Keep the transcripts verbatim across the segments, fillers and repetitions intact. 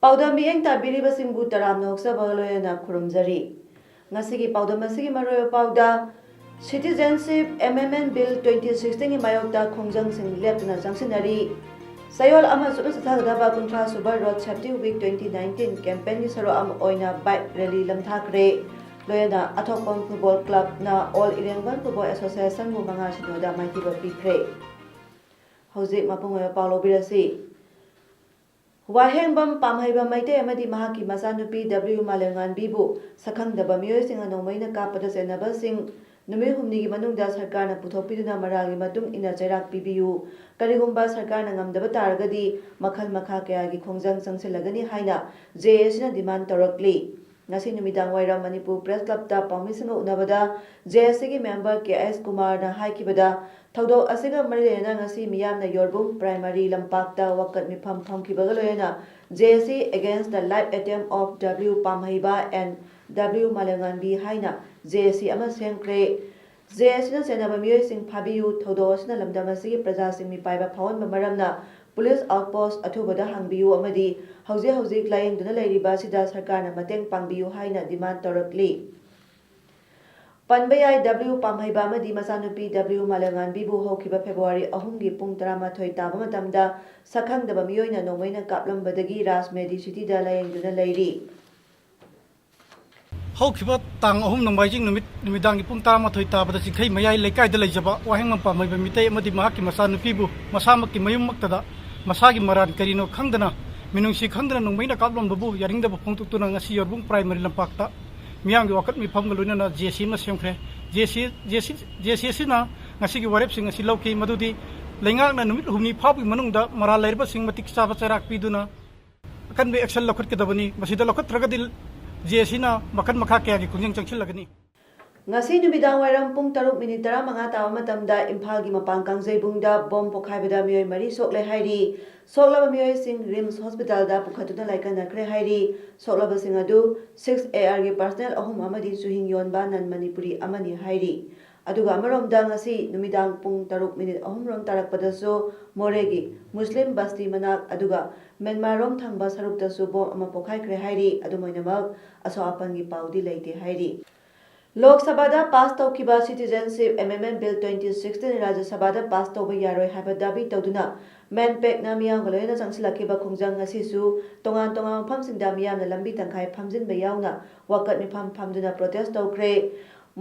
ꯄꯥꯎꯗꯝ ꯃꯤꯠꯌꯦꯡ ꯇꯥꯕꯤꯔꯤꯕꯁꯤꯡꯕꯨ ꯇꯔꯥꯝꯅ ꯑꯣꯛꯆꯕꯒ ꯂꯣꯏꯅꯅ ꯈꯨꯔꯨꯝꯖꯔꯤ꯫ ꯉꯁꯤꯒꯤ ꯄꯥꯎꯗꯝ ꯑꯁꯤꯒꯤ ꯃꯔꯨꯑꯣꯏꯕ ꯄꯥꯎꯗ, Citizenship Amendment Bill twenty sixteen ꯒꯤ ꯃꯥꯌꯣꯛꯇ ꯈꯣꯡꯖꯪꯁꯤꯡ ꯂꯦꯞꯇꯅ ꯆꯪꯁꯤꯟꯅꯔꯤ꯫ ꯆꯌꯣꯜ ꯑꯃ ꯆꯨꯞꯅ ꯆꯠꯊꯒꯗꯕ ꯀꯨꯟꯊ꯭ꯔꯥ ꯁꯨꯕ Road Safety Week twenty nineteen campaign ꯒꯤ ꯁꯔꯨꯛ ꯑꯃ ꯑꯣꯏꯅ bike rally ꯂꯝꯊꯥꯈ꯭ꯔꯦ꯫ ꯂꯣꯏꯅꯅ ꯑꯊꯣꯛꯄꯝ Football Club ꯅ All Irengban Football Association ꯕꯨ ꯃꯉꯥ ꯁꯤꯅꯣꯗ ꯃꯥꯏꯊꯤꯕ ꯄꯤꯈ꯭ꯔꯦ꯫ ꯍꯧꯖꯤꯛ ꯃꯄꯨꯡ ꯑꯣꯏꯕ ꯄꯥꯎ ꯂꯧꯕꯤꯔꯁꯤ꯫ ꯋꯥꯍꯦꯡꯕꯝ ꯄꯥꯝꯍꯩꯕ ꯃꯩꯇꯩ ꯑꯃꯗꯤ ꯃꯍꯥꯛꯀꯤ ꯃꯆꯥꯅꯨꯄꯤ W ꯃꯥꯂꯦꯝꯉꯥꯟꯕꯤꯕꯨ ꯁꯛꯈꯪꯗꯕ ꯃꯤꯑꯣꯏꯁꯤꯡꯅ ꯅꯣꯡꯃꯩꯅ ꯀꯥꯞꯄꯗ ꯆꯦꯟꯅꯕꯁꯤꯡ ꯅꯨꯃꯤꯠ ꯍꯨꯝꯅꯤꯒꯤ ꯃꯅꯨꯡꯗ ꯁꯔꯀꯥꯔꯅ ꯄꯨꯊꯣꯛꯄꯤꯗꯨꯅ ꯃꯔꯥꯜꯒꯤ ꯃꯇꯨꯡ ꯏꯟꯅ ꯆꯩꯔꯥꯛ ꯄꯤꯕꯤꯌꯨ꯫ ꯀꯔꯤꯒꯨꯝꯕ ꯁꯔꯀꯥꯔꯅ ꯉꯝꯗꯕ ꯇꯥꯔꯒꯗꯤ ꯃꯈꯜ ꯃꯈꯥ ꯀꯌꯥꯒꯤ ꯈꯣꯡꯖꯪ ꯆꯪꯁꯤꯜꯂꯒꯅꯤ ꯍꯥꯏꯅ J A C ꯅ demand ꯇꯧꯔꯛꯂꯤ꯫ ꯉꯁꯤ ꯅꯨꯃꯤꯗꯥꯡ ꯋꯥꯏꯔꯝ ꯃꯅꯤꯄꯨꯔ Press Club ꯇ ꯄꯥꯎꯃꯤꯁꯤꯡꯒ ꯎꯅꯕꯗ J A C ꯒꯤ member K S ꯀꯨꯃꯥꯔꯅ ꯍꯥꯏꯈꯤꯕꯗ, ꯊꯧꯗꯣꯛ ꯑꯁꯤꯒ ꯃꯔꯤ ꯂꯩꯅꯅ ꯉꯁꯤ ꯃꯤꯌꯥꯝꯅ ꯌꯣꯔꯕꯨꯡ primary ꯂꯝꯄꯥꯛꯇ ꯋꯥꯀꯠ ꯃꯤꯐꯝ ꯐꯝꯈꯤꯕꯒ ꯂꯣꯏꯅꯅ J A C against the life attempt of W ꯄꯥꯝꯍꯩꯕ and W ꯃꯥꯂꯦꯝꯉꯥꯟꯕꯤ ꯍꯥꯏꯅ J A C ꯑꯃ ꯁꯦꯝꯈ꯭ꯔꯦ꯫ J A C ꯅ ꯆꯦꯟꯅꯕ ꯃꯤꯑꯣꯏꯁꯤꯡ ꯐꯥꯕꯤꯌꯨ, ꯊꯧꯗꯣꯛ ꯑꯁꯤꯅ ꯂꯝꯗꯝ ꯑꯁꯤꯒꯤ ꯄ꯭ꯔꯖꯥꯁꯤꯡ ꯃꯤꯄꯥꯏꯕ ꯐꯥꯎꯍꯟꯕ ꯃꯔꯝꯅ police outpost ꯑꯊꯨꯕꯗ ꯍꯥꯡꯕꯤꯌꯨ ꯑꯃꯗꯤ ꯍꯧꯖꯤꯛ ꯍꯧꯖꯤꯛ ꯂꯥꯌꯦꯡꯗꯨꯅ ꯂꯩꯔꯤꯕ ꯑꯁꯤꯗ ꯁꯔꯀꯥꯔꯅ ꯃꯇꯦꯡ ꯄꯥꯡꯕꯤꯌꯨ ꯍꯥꯏꯅ demand ꯇꯧꯔꯛꯂꯤ꯫ ꯄꯟꯕ ꯌꯥꯏ, W ꯄꯥꯝꯍꯩꯕ ꯑꯃꯗꯤ ꯃꯆꯥꯅꯨꯄꯤ W ꯃꯥꯂꯦꯝꯉꯥꯟꯕꯤꯕꯨ ꯍꯧꯈꯤꯕ February ꯑꯍꯨꯝꯒꯤ ꯄꯨꯡ ꯇꯔꯥꯃꯥꯊꯣꯏ ꯇꯥꯕ ꯃꯇꯝꯗ ꯁꯛꯈꯪꯗꯕ ꯃꯤꯑꯣꯏꯅ ꯅꯣꯡꯃꯩꯅ ꯀꯥꯞꯂꯝꯕꯗꯒꯤ Raj Medicity ꯗ ꯂꯥꯌꯦꯡꯗꯨꯅ ꯂꯩꯔꯤ꯫ ꯍꯧꯈꯤꯕ ꯇꯥꯡ ꯑꯍꯨꯝ ꯅꯣꯡꯃꯥꯏꯖꯤꯡ ꯅꯨꯃꯤꯠ ꯅꯨꯃꯤꯗꯥꯡꯒꯤ ꯄꯨꯡ ꯇꯔꯥꯃꯥꯊꯣꯏ ꯇꯥꯕꯗ ꯆꯤꯡꯈꯩ ꯃꯌꯥꯏ ꯂꯩꯀꯥꯏꯗ ꯂꯩꯖꯕ ꯋꯥꯍꯦꯡꯕꯝ ꯄꯥꯝꯍꯩꯕ ꯃꯤꯇꯩ ꯑꯃꯗꯤ ꯃꯍꯥꯛꯀꯤ ꯃꯆꯥꯅꯨꯄꯤꯕꯨ ꯃꯁꯥꯃꯛꯀꯤ ꯃꯌꯨꯝꯃꯛꯇꯗ ꯃꯁꯥꯒꯤ ꯃꯔꯥꯜ ꯀꯔꯤꯅꯣ ꯈꯪꯗꯅ, ꯃꯤꯅꯨꯡꯁꯤ ꯈꯪꯗꯅ ꯅꯣꯡꯃꯩꯅ ꯀꯥꯞꯂꯝꯕꯕꯨ ꯌꯥꯅꯤꯡꯗꯕ ꯐꯣꯡꯗꯣꯛꯇꯨꯅ ꯉꯁꯤ ꯌꯣꯔꯕꯨꯡ primary ꯂꯝꯄꯥꯛꯇ ꯃꯤꯌꯥꯝꯒꯤ ꯋꯥꯀꯠ ꯃꯤꯐꯝꯒ ꯂꯣꯏꯅꯅ J A C ꯑꯃ ꯁꯦꯝꯈ꯭ꯔꯦ꯫ J A C, J A C, J A C ꯑꯁꯤꯅ ꯉꯁꯤꯒꯤ ꯋꯥꯔꯦꯞꯁꯤꯡ ꯑꯁꯤ ꯂꯧꯈꯤ, ꯃꯗꯨꯗꯤ ꯂꯩꯉꯥꯛꯅ ꯅꯨꯃꯤꯠ ꯍꯨꯝꯅꯤ ꯐꯥꯎꯕꯒꯤ ꯃꯅꯨꯡꯗ ꯃꯔꯥꯜ ꯂꯩꯔꯕꯁꯤꯡ ꯃꯇꯤꯛ ꯆꯥꯕ ꯆꯩꯔꯥꯛ ꯄꯤꯗꯨꯅ ꯑꯀꯟꯕ action ꯂꯧꯈꯠꯀꯗꯕꯅꯤ꯫ ꯃꯁꯤꯗ ꯂꯧꯈꯠꯇ꯭ꯔꯒꯗꯤ ꯖꯦ ꯑꯦ ꯁꯤꯅ ꯃꯈꯜ ꯃꯈꯥ ꯀꯌꯥꯒꯤ ꯈꯣꯡꯖꯪ ꯆꯪꯁꯤꯜꯂꯒꯅꯤ꯫ ꯉꯁꯤ ꯅꯨꯃꯤꯗꯥꯡ ꯋꯥꯏꯔꯝ ꯄꯨꯡ ꯇꯔꯨꯛ ꯃꯤꯅꯤꯠ ꯇꯔꯥꯃꯉꯥ ꯇꯥꯕ ꯃꯇꯝꯗ ꯏꯝꯐꯥꯜꯒꯤ ꯃꯄꯥꯟ ꯀꯥꯡꯖꯩꯕꯨꯡꯗ ꯕꯣꯝ ꯄꯣꯈꯥꯏꯕꯗ ꯃꯤꯑꯣꯏ ꯃꯔꯤ ꯁꯣꯛꯂꯦ ꯍꯥꯏꯔꯤ꯫ ꯁꯣꯛꯂꯕ ꯃꯤꯑꯣꯏꯁꯤꯡ ꯔꯤꯝꯁ ꯍꯣꯁꯄꯤꯇꯥꯜꯗ ꯄꯨꯈꯠꯇꯨꯅ ꯂꯥꯏꯀꯠꯅꯈ꯭ꯔꯦ ꯍꯥꯏꯔꯤ꯫ ꯁꯣꯛꯂꯕꯁꯤꯡ ꯑꯗꯨ ꯁꯤꯛꯁ ꯑꯦ ꯑꯥꯔꯒꯤ ꯄꯥꯔꯁꯅꯦꯜ ꯑꯍꯨꯝ ꯑꯃꯗꯤ ꯆꯨꯍꯤꯡ ꯌꯣꯟꯕ ꯅꯟ ꯃꯅꯤꯄꯨꯔꯤ ꯑꯃꯅꯤ ꯍꯥꯏꯔꯤ꯫ ꯑꯗꯨꯒ ꯑꯃꯔꯣꯝꯗ ꯉꯁꯤ ꯅꯨꯃꯤꯗꯥꯡ ꯄꯨꯡ ꯇꯔꯨꯛ ꯃꯤꯅꯤꯠ ꯑꯍꯨꯝ ꯔꯣꯝ ꯇꯥꯔꯛꯄꯗꯁꯨ ꯃꯣꯔꯦꯒꯤ ꯃꯨꯁꯂꯤꯝ ꯕꯁꯇꯤ ꯃꯅꯥꯛ ꯑꯗꯨꯒ ꯃꯦꯟꯃꯥꯔꯔꯣꯝ ꯊꯪꯕ ꯁꯔꯨꯛꯇꯁꯨ ꯕꯣꯝ ꯑꯃ ꯄꯣꯈꯥꯏꯈ꯭ꯔꯦ ꯍꯥꯏꯔꯤ꯫ ꯑꯗꯨꯃꯥꯏꯅꯃꯛ ꯑꯁꯣꯛ ꯑꯄꯟꯒꯤ ꯄꯥꯎꯗꯤ ꯂꯩꯇꯦ ꯍꯥꯏꯔꯤ꯫ ꯂꯣꯛ ꯁꯚꯥꯗ ꯄꯥꯁ ꯇꯧꯈꯤꯕ ꯁꯤꯇꯤꯖꯦꯟꯁꯤꯞ ꯑꯦꯃꯦꯟꯃꯦꯟ ꯕꯤꯜ ꯇ꯭ꯋꯦꯟꯇꯤ ꯁꯤꯛꯁꯇꯤꯟ ꯔꯥꯖ꯭ꯌ ꯁꯚꯥꯗ ꯄꯥꯁ ꯇꯧꯕ ꯌꯥꯔꯣꯏ ꯍꯥꯏꯕ ꯗꯥꯕꯤ ꯇꯧꯗꯨꯅ ꯃꯦꯟꯄꯦꯛꯅ ꯃꯤꯌꯥꯝꯒ ꯂꯣꯏꯅꯅ ꯆꯪꯁꯤꯜꯂꯛꯈꯤꯕ ꯈꯣꯡꯖꯪ ꯑꯁꯤꯁꯨ ꯇꯣꯉꯥꯟ ꯇꯣꯉꯥꯟꯕ ꯃꯐꯝꯁꯤꯡꯗ ꯃꯤꯌꯥꯝꯅ ꯂꯝꯕꯤ ꯇꯪꯈꯥꯏ ꯐꯝꯖꯤꯟꯕ ꯌꯥꯎꯅ ꯋꯥꯀꯠ ꯃꯤꯐꯝ ꯐꯝꯗꯨꯅ ꯄ꯭ꯔꯣꯇꯦꯁ ꯇꯧꯈ꯭ꯔꯦ꯫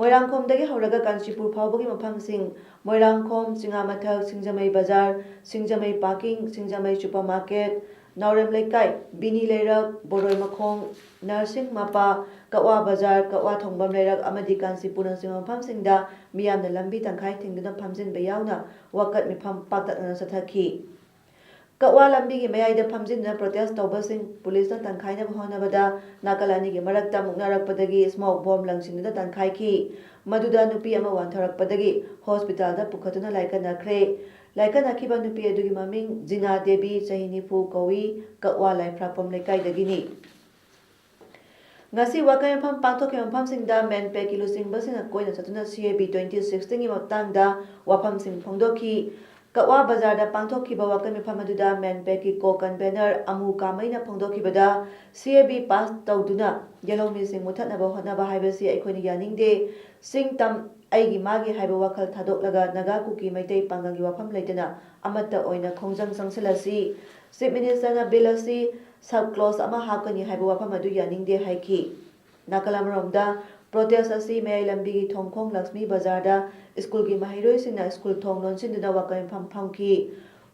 ꯃꯣꯏꯔꯥꯡꯈꯣꯝꯗꯒꯤ ꯍꯧꯔꯒ ꯀꯥꯟꯆꯤꯄꯨꯔ ꯐꯥꯎꯕꯒꯤ ꯃꯐꯝꯁꯤꯡ ꯃꯣꯏꯔꯥꯡꯈꯣꯝ, ꯆꯤꯉꯥꯃꯊꯛ, ꯁꯤꯡꯖꯃꯩ ꯕꯖꯥꯔ, ꯁꯤꯡꯖꯃꯩ ꯄꯥꯔꯀꯤꯡ, ꯁꯤꯡꯖꯃꯩ ꯁꯨꯄꯔ ꯃꯥꯔꯀꯦꯠ, ꯅꯥꯎꯔꯦꯝ ꯂꯩꯀꯥꯏ, ꯕꯤꯅꯤ ꯂꯩꯔꯛ, ꯕꯣꯔꯣꯏ ꯃꯈꯣꯡ, ꯅꯔꯁꯤꯡ ꯃꯄꯥ, ꯀꯛꯋꯥ ꯕꯖꯥꯔ, ꯀꯛꯋꯥ ꯊꯣꯡꯕꯝ ꯂꯩꯔꯛ ꯑꯃꯗꯤ ꯀꯥꯟꯆꯤꯄꯨꯔꯅꯆꯤꯡꯕ ꯃꯐꯝꯁꯤꯡꯗ ꯃꯤꯌꯥꯝꯅ ꯂꯝꯕꯤ ꯇꯪꯈꯥꯏ ꯊꯤꯡꯗꯨꯅ ꯐꯝꯖꯤꯟꯕ ꯌꯥꯎꯅ ꯋꯥꯀꯠ ꯃꯤꯐꯝ ꯄꯥꯛꯇꯛꯅꯅ ꯆꯠꯊꯈꯤ꯫ ꯀꯛꯋꯥ ꯂꯝꯕꯤꯒꯤ ꯃꯌꯥꯏꯗ ꯐꯝꯖꯤꯟꯗꯨꯅ ꯄ꯭ꯔꯣꯇꯦꯁ ꯇꯧꯕꯁꯤꯡ ꯄꯨꯂꯤꯁꯅ ꯇꯪꯈꯥꯏꯅꯕ ꯍꯣꯠꯅꯕꯗ ꯅꯥꯀꯜ ꯑꯅꯤꯒꯤ ꯃꯔꯛꯇ ꯃꯨꯛꯅꯔꯛꯄꯗꯒꯤ ꯁ꯭ꯃꯣꯛ ꯕꯣꯝ ꯂꯪꯁꯤꯟꯗꯨꯅ ꯇꯪꯈꯥꯏꯈꯤ꯫ ꯃꯗꯨꯗ ꯅꯨꯄꯤ ꯑꯃ ꯋꯥꯟꯊꯔꯛꯄꯗꯒꯤ ꯍꯣꯁꯄꯤꯇꯥꯜꯗ ꯄꯨꯈꯠꯇꯨꯅ ꯂꯥꯏꯀꯠꯅꯈ꯭ꯔꯦ꯫ ꯂꯥꯏꯀꯠꯅꯈꯤꯕ ꯅꯨꯄꯤ ꯑꯗꯨꯒꯤ ꯃꯃꯤꯡ ꯖꯤꯅꯥ ꯗꯦꯕꯤ, ꯆꯍꯤ ꯅꯤꯐꯨ ꯀꯧꯏ, ꯀꯛꯋꯥ ꯂꯥꯏꯐ꯭ꯔꯥꯛꯄꯝ ꯂꯩꯀꯥꯏꯗꯒꯤꯅꯤ꯫ ꯉꯁꯤ ꯋꯥꯀꯠ ꯃꯤꯐꯝ ꯄꯥꯡꯊꯣꯛꯈꯤꯕ ꯃꯐꯝꯁꯤꯡꯗ ꯃꯦꯟꯄꯦꯛꯀꯤ ꯂꯨꯆꯤꯡꯕꯁꯤꯡꯅ ꯀꯣꯏꯅ ꯆꯠꯇꯨꯅ ꯁꯤ ꯑꯦ ꯕꯤ ꯇ꯭ꯋꯦꯟꯇꯤ ꯁꯤꯛꯁꯇꯤꯟꯒꯤ ꯃꯇꯥꯡꯗ ꯋꯥꯐꯝꯁꯤꯡ ꯐꯣꯡꯗꯣꯛꯈꯤ꯫ ꯀꯛꯋꯥ ꯕꯖꯥꯔꯗ ꯄꯥꯡꯊꯣꯛꯈꯤꯕ ꯋꯥꯀꯠ ꯃꯤꯐꯝ ꯑꯗꯨꯗ ꯃꯦꯟꯄꯦꯛꯀꯤ ꯀꯣ ꯀꯟꯚꯦꯅꯔ ꯑꯃꯨ ꯀꯥꯃꯩꯅ ꯐꯣꯡꯗꯣꯛꯈꯤꯕꯗ, ꯁꯤ ꯑꯦ ꯕꯤ ꯄꯥꯁ ꯇꯧꯗꯨꯅ ꯌꯦꯜꯍꯧꯃꯤꯁꯤꯡ ꯃꯨꯊꯠꯅꯕ ꯍꯣꯠꯅꯕ ꯍꯥꯏꯕꯁꯤ ꯑꯩꯈꯣꯏꯅ ꯌꯥꯅꯤꯡꯗꯦ꯫ ꯆꯤꯡ ꯇꯝ ꯑꯩꯒꯤ ꯃꯥꯒꯤ ꯍꯥꯏꯕ ꯋꯥꯈꯜ ꯊꯥꯗꯣꯛꯂꯒ ꯅꯥꯒꯥ ꯀꯨꯀꯤ ꯃꯩꯇꯩ ꯄꯥꯡꯒꯜꯒꯤ ꯋꯥꯐꯝ ꯂꯩꯇꯅ ꯑꯃꯠꯇ ꯑꯣꯏꯅ ꯈꯣꯡꯖꯪ ꯆꯪꯁꯤꯜꯂꯁꯤ꯫ ꯆꯤꯐ ꯃꯤꯅꯤꯁꯇꯔꯅ ꯕꯤꯜ ꯑꯁꯤ ꯁꯕ ꯀ꯭ꯂꯣꯖ ꯑꯃ ꯍꯥꯞꯀꯅꯤ ꯍꯥꯏꯕ ꯋꯥꯐꯝ ꯑꯗꯨ ꯌꯥꯅꯤꯡꯗꯦ ꯍꯥꯏꯈꯤ꯫ ꯅꯥꯀꯜ ꯑꯃꯔꯣꯝꯗ, ꯄ꯭ꯔꯣꯇꯦꯁ ꯑꯁꯤ ꯃꯌꯥꯏ ꯂꯝꯕꯤꯒꯤ ꯊꯣꯡꯈꯣꯡ ꯂꯛꯁꯃꯤ ꯕꯖꯥꯔꯗ ꯁ꯭ꯀꯨꯜꯒꯤ ꯃꯍꯩꯔꯣꯏꯁꯤꯡꯅ ꯁ꯭ꯀꯨꯜ ꯊꯣꯡ ꯂꯣꯟꯁꯤꯟꯗꯨꯅ ꯋꯥꯀꯠ ꯃꯤꯐꯝ ꯐꯝꯈꯤ꯫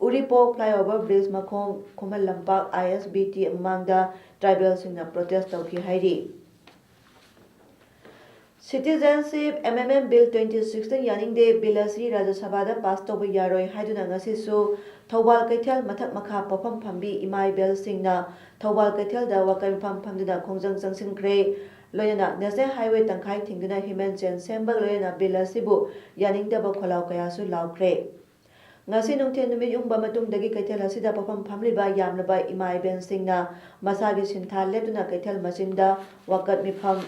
ꯎꯔꯤꯄꯣꯛ ꯐ꯭ꯂꯥꯏꯑꯣꯚꯔ ꯕ꯭ꯔꯤꯖ ꯃꯈꯣꯡ ꯈꯨꯃꯟ ꯂꯝꯄꯥꯛ ꯑꯥꯏ ꯑꯦꯁ ꯕꯤ ꯇꯤ ꯃꯃꯥꯡꯗ ꯇ꯭ꯔꯥꯏꯕꯦꯜꯁꯤꯡꯅ ꯄ꯭ꯔꯣꯇꯦꯁ ꯇꯧꯈꯤ ꯍꯥꯏꯔꯤ꯫ ꯁꯤꯇꯤꯖꯦꯟꯁꯤꯞ ꯑꯦꯃꯦꯟꯃꯦꯟ ꯕꯤꯜ ꯇ꯭ꯋꯦꯟꯇꯤ ꯁꯤꯛꯁꯇꯤꯟ ꯌꯥꯅꯤꯡꯗꯦ, ꯕꯤꯜ ꯑꯁꯤ ꯔꯥꯖ꯭ꯌ ꯁꯚꯥꯗ ꯄꯥꯁ ꯇꯧꯕ ꯌꯥꯔꯣꯏ ꯍꯥꯏꯗꯨꯅ ꯉꯁꯤꯁꯨ ꯊꯧꯕꯥꯜ ꯀꯩꯊꯦꯜ ꯃꯊꯛ ꯃꯈꯥ ꯄꯣꯠꯐꯝ ꯐꯝꯕꯤ ꯏꯃꯥ ꯏꯕꯦꯜꯁꯤꯡꯅ ꯊꯧꯕꯥꯜ ꯀꯩꯊꯦꯜꯗ ꯋꯥꯀꯠ ꯃꯤꯐꯝ ꯐꯝꯗꯨꯅ ꯈꯣꯡꯖꯪ ꯆꯪꯁꯤꯟꯈ꯭ꯔꯦ꯫ ꯂꯣꯏꯅꯅ ꯅꯦꯁꯅꯦꯜ ꯍꯥꯏꯋꯦ ꯇꯪꯈꯥꯏ ꯊꯤꯡꯗꯨꯅ ꯍ꯭ꯌꯨꯃꯦꯟ ꯆꯦꯟ ꯁꯦꯝꯕꯒ ꯂꯣꯏꯅꯅ ꯕꯤꯜ ꯑꯁꯤꯕꯨ ꯌꯥꯅꯤꯡꯗꯕ ꯈꯣꯜꯂꯥꯎ ꯀꯌꯥꯁꯨ ꯂꯥꯎꯈ꯭ꯔꯦ꯫ ꯉꯁꯤ ꯅꯨꯡꯊꯤꯜ ꯅꯨꯃꯤꯠ ꯌꯨꯡꯕ ꯃꯇꯨꯡꯗꯒꯤ ꯀꯩꯊꯦꯜ ꯑꯁꯤꯗ ꯄꯣꯠꯐꯝ ꯐꯝꯂꯤꯕ ꯌꯥꯝꯂꯕ ꯏꯃꯥ ꯏꯕꯦꯜꯁꯤꯡꯅ ꯃꯁꯥꯒꯤ ꯁꯤꯟꯊꯥ ꯂꯦꯞꯇꯨꯅ ꯀꯩꯊꯦꯜ ꯃꯆꯤꯟꯗ ꯋꯥꯀꯠ ꯃꯤꯐꯝ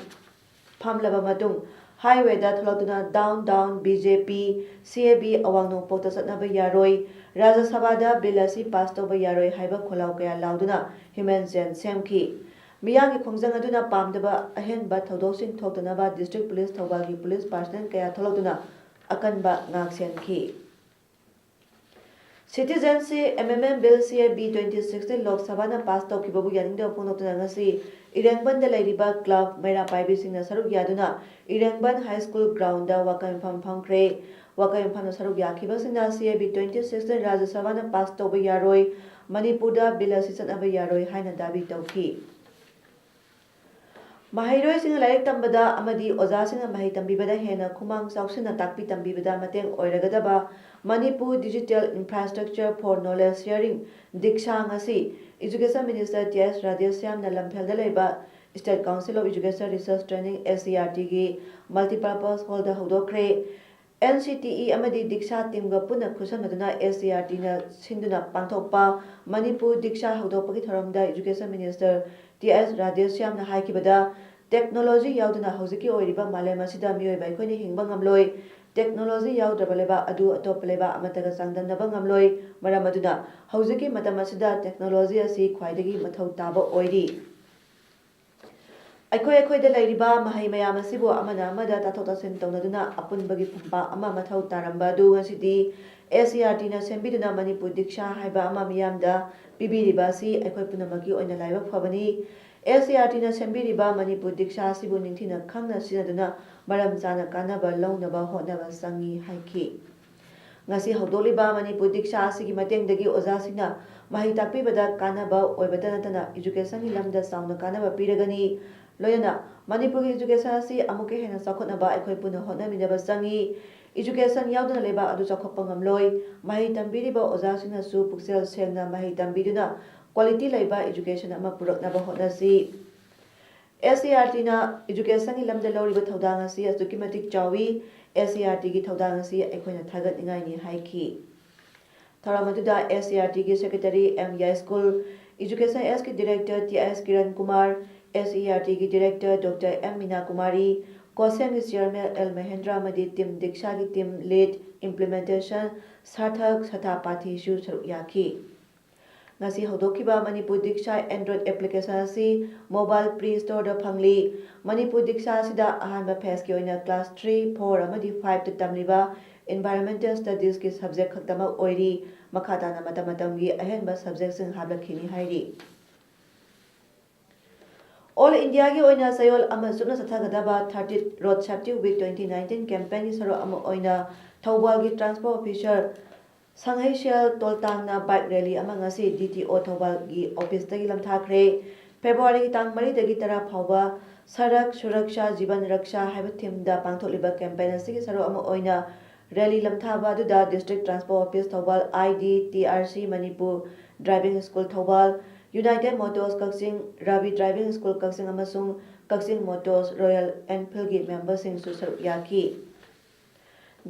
ꯐꯝꯂꯕ ꯃꯇꯨꯡ ꯍꯥꯏꯋꯦꯗ ꯊꯣꯛꯂꯛꯇꯨꯅ "Down, down, B J P, C A B ꯑꯋꯥꯡ ꯅꯣꯡꯄꯣꯛꯇ ꯆꯠꯅꯕ ꯌꯥꯔꯣꯏ, ꯔꯥꯖ꯭ꯌ ꯁꯚꯥꯗ ꯕꯤꯜ ꯑꯁꯤ ꯄꯥꯁ ꯇꯧꯕ ꯌꯥꯔꯣꯏ" ꯍꯥꯏꯕ ꯈꯣꯜꯂꯥꯎ ꯀꯌꯥ ꯂꯥꯎꯗꯨꯅ ꯍ꯭ꯌꯨꯃꯦꯟ ꯆꯦꯟ ꯁꯦꯝꯈꯤ꯫ ꯃꯤꯌꯥꯝꯒꯤ ꯈꯣꯡꯖꯪ ꯑꯗꯨꯅ ꯄꯥꯝꯗꯕ ꯑꯍꯦꯟꯕ ꯊꯧꯗꯣꯛꯁꯤꯡ ꯊꯣꯛꯇꯅꯕ ꯗꯤꯁꯇ꯭ꯔꯤꯛ ꯄꯨꯂꯤꯁ ꯊꯧꯕꯥꯜꯒꯤ ꯄꯨꯂꯤꯁ ꯄꯥꯔꯁꯅꯦꯜ ꯀꯌꯥ ꯊꯣꯛꯂꯛꯇꯨꯅ ꯑꯀꯟꯕ ꯉꯥꯛ ꯁꯦꯟꯈꯤ꯫ Citizenship Amendment Bill, C A B twenty sixteen ꯂꯣꯛ ꯁꯚꯥꯅ ꯄꯥꯁ ꯇꯧꯈꯤꯕꯕꯨ ꯌꯥꯅꯤꯡꯗꯕ ꯐꯣꯡꯗꯣꯛꯇꯨꯅ ꯉꯁꯤ ꯏꯔꯦꯡꯕꯟꯗ ꯂꯩꯔꯤꯕ ꯀ꯭ꯂꯕ ꯃꯩꯔꯥ ꯄꯥꯏꯕꯤꯁꯤꯡꯅ ꯁꯔꯨꯛ ꯌꯥꯗꯨꯅ ꯏꯔꯦꯡꯕꯟ ꯍꯥꯏ ꯁ꯭ꯀꯨꯜ ꯒ꯭ꯔꯥꯎꯟꯗ ꯋꯥꯀꯠ ꯃꯤꯐꯝ ꯐꯝꯈ꯭ꯔꯦ꯫ ꯋꯥꯀꯠ ꯃꯤꯐꯝꯗ ꯁꯔꯨꯛ ꯌꯥꯈꯤꯕꯁꯤꯡꯅ C A B twenty sixteen ꯔꯥꯖ꯭ꯌ ꯁꯚꯥꯅ ꯄꯥꯁ ꯇꯧꯕ ꯌꯥꯔꯣꯏ, ꯃꯅꯤꯄꯨꯔꯗ ꯕꯤꯜ ꯑꯁꯤ ꯆꯠꯅꯕ ꯌꯥꯔꯣꯏ ꯍꯥꯏꯅ ꯗꯥꯕꯤ ꯇꯧꯈꯤ꯫ ꯃꯍꯩꯔꯣꯏꯁꯤꯡꯅ ꯂꯥꯏꯔꯤꯛ ꯇꯝꯕꯗ ꯑꯃꯗꯤ ꯑꯣꯖꯥꯁꯤꯡꯅ ꯃꯍꯩ ꯇꯝꯕꯤꯕꯗ ꯍꯦꯟꯅ ꯈꯨꯃꯥꯡ ꯆꯥꯎꯁꯤꯟꯅ ꯇꯥꯛꯄꯤ ꯇꯝꯕꯤꯕꯗ ꯃꯇꯦꯡ ꯑꯣꯏꯔꯒꯗꯕ Manipur Digital Infrastructure for Knowledge Sharing, ꯗꯤꯛꯁꯥ, ꯉꯁꯤ Education Minister T S ꯔꯥꯙꯦꯁ꯭ꯌꯥꯝꯅ ꯂꯝꯐꯦꯜꯗ ꯂꯩꯕ State Council of Education Research Training, S C E R T ꯒꯤ Multipurpose Hall ꯗ ꯍꯧꯗꯣꯛꯈ꯭ꯔꯦ꯫ N C T E ꯑꯃꯗꯤ ꯗꯤꯛꯁꯥ ꯇꯤꯝꯒ ꯄꯨꯟꯅ ꯈꯨꯠꯁꯝꯅꯗꯨꯅ S C E R T ꯅ ꯁꯤꯟꯗꯨꯅ ꯄꯥꯡꯊꯣꯛꯄ ꯃꯅꯤꯄꯨꯔ ꯗꯤꯛꯁꯥ ꯍꯧꯗꯣꯛꯄꯒꯤ ꯊꯧꯔꯝꯗ Education Minister T S ꯔꯥꯙꯦꯁ꯭ꯌꯥꯝꯅ ꯍꯥꯏꯈꯤꯕꯗ, "ꯇꯦꯛꯅꯣꯂꯣꯖꯤ ꯌꯥꯎꯗꯅ ꯍꯧꯖꯤꯛꯀꯤ ꯑꯣꯏꯔꯤꯕ ꯃꯥꯂꯦꯝ ꯑꯁꯤꯗ ꯃꯤꯑꯣꯏꯕ ꯑꯩꯈꯣꯏꯅ ꯍꯤꯡꯕ ꯉꯝꯂꯣꯏ꯫ ꯇꯦꯛꯅꯣꯂꯣꯖꯤ ꯌꯥꯎꯗ꯭ꯔꯕ ꯂꯩꯕꯥꯛ ꯑꯗꯨ ꯑꯇꯣꯞꯄ ꯂꯩꯕꯥꯛ ꯑꯃꯠꯇꯒ ꯆꯥꯡꯗꯝꯅꯕ ꯉꯝꯂꯣꯏ꯫ ꯃꯔꯝ ꯑꯗꯨꯅ ꯍꯧꯖꯤꯛꯀꯤ ꯃꯇꯝ ꯑꯁꯤꯗ ꯇꯦꯛꯅꯣꯂꯣꯖꯤ ꯑꯁꯤ ꯈ꯭ꯋꯥꯏꯗꯒꯤ ꯃꯊꯧ ꯇꯥꯕ ꯑꯣꯏꯔꯤ"꯫ ꯑꯩꯈꯣꯏ ꯑꯩꯈꯣꯏꯗ ꯂꯩꯔꯤꯕ ꯃꯍꯩ ꯃꯌꯥꯝ ꯑꯁꯤꯕꯨ ꯑꯃꯅ ꯑꯃꯗ ꯇꯥꯊꯣꯛ ꯇꯥꯁꯤꯟ ꯇꯧꯅꯗꯨꯅ ꯑꯄꯨꯟꯕꯒꯤ ꯐꯝꯄꯥꯛ ꯑꯃ ꯃꯊꯧ ꯇꯥꯔꯝꯕ ꯑꯗꯨ ꯉꯁꯤꯗꯤ S C E R T ꯅ ꯁꯦꯝꯕꯤꯗꯨꯅ ꯃꯅꯤꯄꯨꯔ ꯗꯤꯛꯁꯥ ꯍꯥꯏꯕ ꯑꯃ ꯃꯤꯌꯥꯝꯗ ꯄꯤꯕꯤꯔꯤꯕ ꯑꯁꯤ ꯑꯩꯈꯣꯏ ꯄꯨꯝꯅꯃꯛꯀꯤ ꯑꯣꯏꯅ ꯂꯥꯏꯕꯛ ꯐꯕꯅꯤ꯫ S C E R T ꯅ ꯁꯦꯝꯕꯤꯔꯤꯕ ꯃꯅꯤꯄꯨꯔ ꯗꯤꯛꯁꯥ ꯑꯁꯤꯕꯨ ꯅꯤꯡꯊꯤꯅ ꯈꯪꯅ ꯁꯤꯖꯤꯟꯅꯗꯨꯅ ꯃꯔꯝ ꯆꯥꯅ ꯀꯥꯟꯅꯕ ꯂꯧꯅꯕ ꯍꯣꯠꯅꯕ ꯆꯪꯏ ꯍꯥꯏꯈꯤ꯫ ꯉꯁꯤ ꯍꯧꯗꯣꯛꯂꯤꯕ ꯃꯅꯤꯄꯨꯔ ꯗꯤꯛꯁꯥ ꯑꯁꯤꯒꯤ ꯃꯇꯦꯡꯗꯒꯤ ꯑꯣꯖꯥꯁꯤꯡꯅ ꯃꯍꯩ ꯇꯥꯛꯄꯤꯕꯗ ꯀꯥꯟꯅꯕ ꯑꯣꯏꯕꯇ ꯅꯠꯇꯅ education ꯒꯤ ꯂꯝꯗ ꯆꯥꯎꯅ ꯀꯥꯟꯅꯕ ꯄꯤꯔꯒꯅꯤ꯫ ꯂꯣꯏꯅꯅ ꯃꯅꯤꯄꯨꯔꯒꯤ education ꯑꯁꯤ ꯑꯃꯨꯛꯀ ꯍꯦꯟꯅ ꯆꯥꯎꯈꯠꯅꯕ ꯑꯩꯈꯣꯏ ꯄꯨꯟꯅ ꯍꯣꯠꯅꯃꯤꯟꯅꯕ ꯆꯪꯏ꯫ Education ꯌꯥꯎꯗꯅ ꯂꯩꯕꯥꯛ ꯑꯗꯨ ꯆꯥꯎꯈꯠꯄ ꯉꯝꯂꯣꯏ꯫ ꯃꯍꯩ ꯇꯝꯕꯤꯔꯤꯕ ꯑꯣꯖꯥꯁꯤꯡꯅꯁꯨ ꯄꯨꯛꯆꯦꯜ ꯁꯦꯡꯅ ꯃꯍꯩ ꯇꯝꯕꯤꯗꯨꯅ quality ꯂꯩꯕ education ꯑꯃ ꯄꯨꯔꯛꯅꯕ ꯍꯣꯠꯅꯁꯤ꯫ S C E R T ꯅ education ꯒꯤ ꯂꯝꯗ ꯂꯧꯔꯤꯕ ꯊꯧꯗꯥꯡ ꯑꯁꯤ ꯑꯁꯨꯛꯀꯤ ꯃꯇꯤꯛ ꯆꯥꯎꯏ꯫ S C E R T ꯒꯤ ꯊꯧꯗꯥꯡ ꯑꯁꯤ ꯑꯩꯈꯣꯏꯅ ꯊꯥꯒꯠꯅꯤꯡꯉꯥꯏꯅꯤ ꯍꯥꯏꯈꯤ꯫ ꯊꯧꯔꯝ ꯑꯗꯨꯗ S C E R T ꯒꯤ Secretary M ꯌꯥꯏꯁ꯭ꯀꯨꯜ, Education S ꯀꯤ Director T S Kiran Kumar, S C E R T ꯒꯤ Director Doctor M ꯃꯤꯅꯥ ꯀꯨꯃꯥꯔꯤ, COHSEM ꯒꯤ Chairman L ꯃꯍꯦꯟꯗ꯭ꯔ ꯑꯃꯗꯤ Team ꯗꯤꯛꯁꯥꯒꯤ Team Lead Implementation ꯁꯥꯔꯊꯛ ꯁꯇꯥꯄꯥꯊꯤꯁꯨ ꯁꯔꯨꯛ ꯌꯥꯈꯤ꯫ ꯉꯁꯤ ꯍꯧꯗꯣꯛꯈꯤꯕ ꯃꯅꯤꯄꯨꯔ ꯗꯤꯛꯁꯥ Android application ꯑꯁꯤ mobile Play Store ꯗ ꯐꯪꯂꯤ꯫ ꯃꯅꯤꯄꯨꯔ ꯗꯤꯛꯁꯥ ꯑꯁꯤꯗ ꯑꯍꯥꯟꯕ phase ꯀꯤ ꯑꯣꯏꯅ class three, four ꯑꯃꯗꯤ five ꯇ ꯇꯝꯂꯤꯕ Environmental Studies ꯀꯤ subject ꯈꯛꯇꯃꯛ ꯑꯣꯏꯔꯤ꯫ ꯃꯈꯥ ꯇꯥꯅ ꯃꯇꯝ ꯃꯇꯝꯒꯤ ꯑꯍꯦꯟꯕ subject ꯁꯤꯡ ꯍꯥꯞꯂꯛꯈꯤꯅꯤ ꯍꯥꯏꯔꯤ꯫ All India ꯒꯤ ꯑꯣꯏꯅ ꯆꯌꯣꯜ ꯑꯃ ꯆꯨꯞꯅ ꯆꯠꯊꯒꯗꯕ thirty Road Safety Week twenty nineteen campaign ꯒꯤ ꯁꯔꯨꯛ ꯑꯃ ꯑꯣꯏꯅ ꯊꯧꯕꯥꯜꯒꯤ Transport Officer ꯁꯪꯍꯩꯁꯦꯜ ꯇꯣꯜꯇꯥꯡꯅ bike rally ꯑꯃ ꯉꯁꯤ D T O ꯊꯧꯕꯥꯜꯒꯤ office ꯇꯒꯤ ꯂꯝꯊꯥꯈ꯭ꯔꯦ꯫ February ꯒꯤ ꯇꯥꯡ ꯃꯔꯤꯗꯒꯤ ꯇꯔꯥ ꯐꯥꯎꯕ ꯁꯔꯛ ꯁꯨꯔꯛꯁꯥ ꯖꯤꯕꯟ ꯔꯛꯁꯥ ꯍꯥꯏꯕ theme ꯗ ꯄꯥꯡꯊꯣꯛꯂꯤꯕ campaign ꯑꯁꯤꯒꯤ ꯁꯔꯨꯛ ꯑꯃ ꯑꯣꯏꯅ rally ꯂꯝꯊꯥꯕ ꯑꯗꯨꯗ District Transport Office Thoubal, I D T R C Manipur, Driving School Thoubal, United Motors Kakching, Ravi Driving School ꯀꯛꯆꯤꯡ ꯑꯃꯁꯨꯡ ꯀꯛꯆꯤꯡ Motors Royal Enfield ꯒꯤ member ꯁꯤꯡꯁꯨ ꯁꯔꯨꯛ ꯌꯥꯈꯤ꯫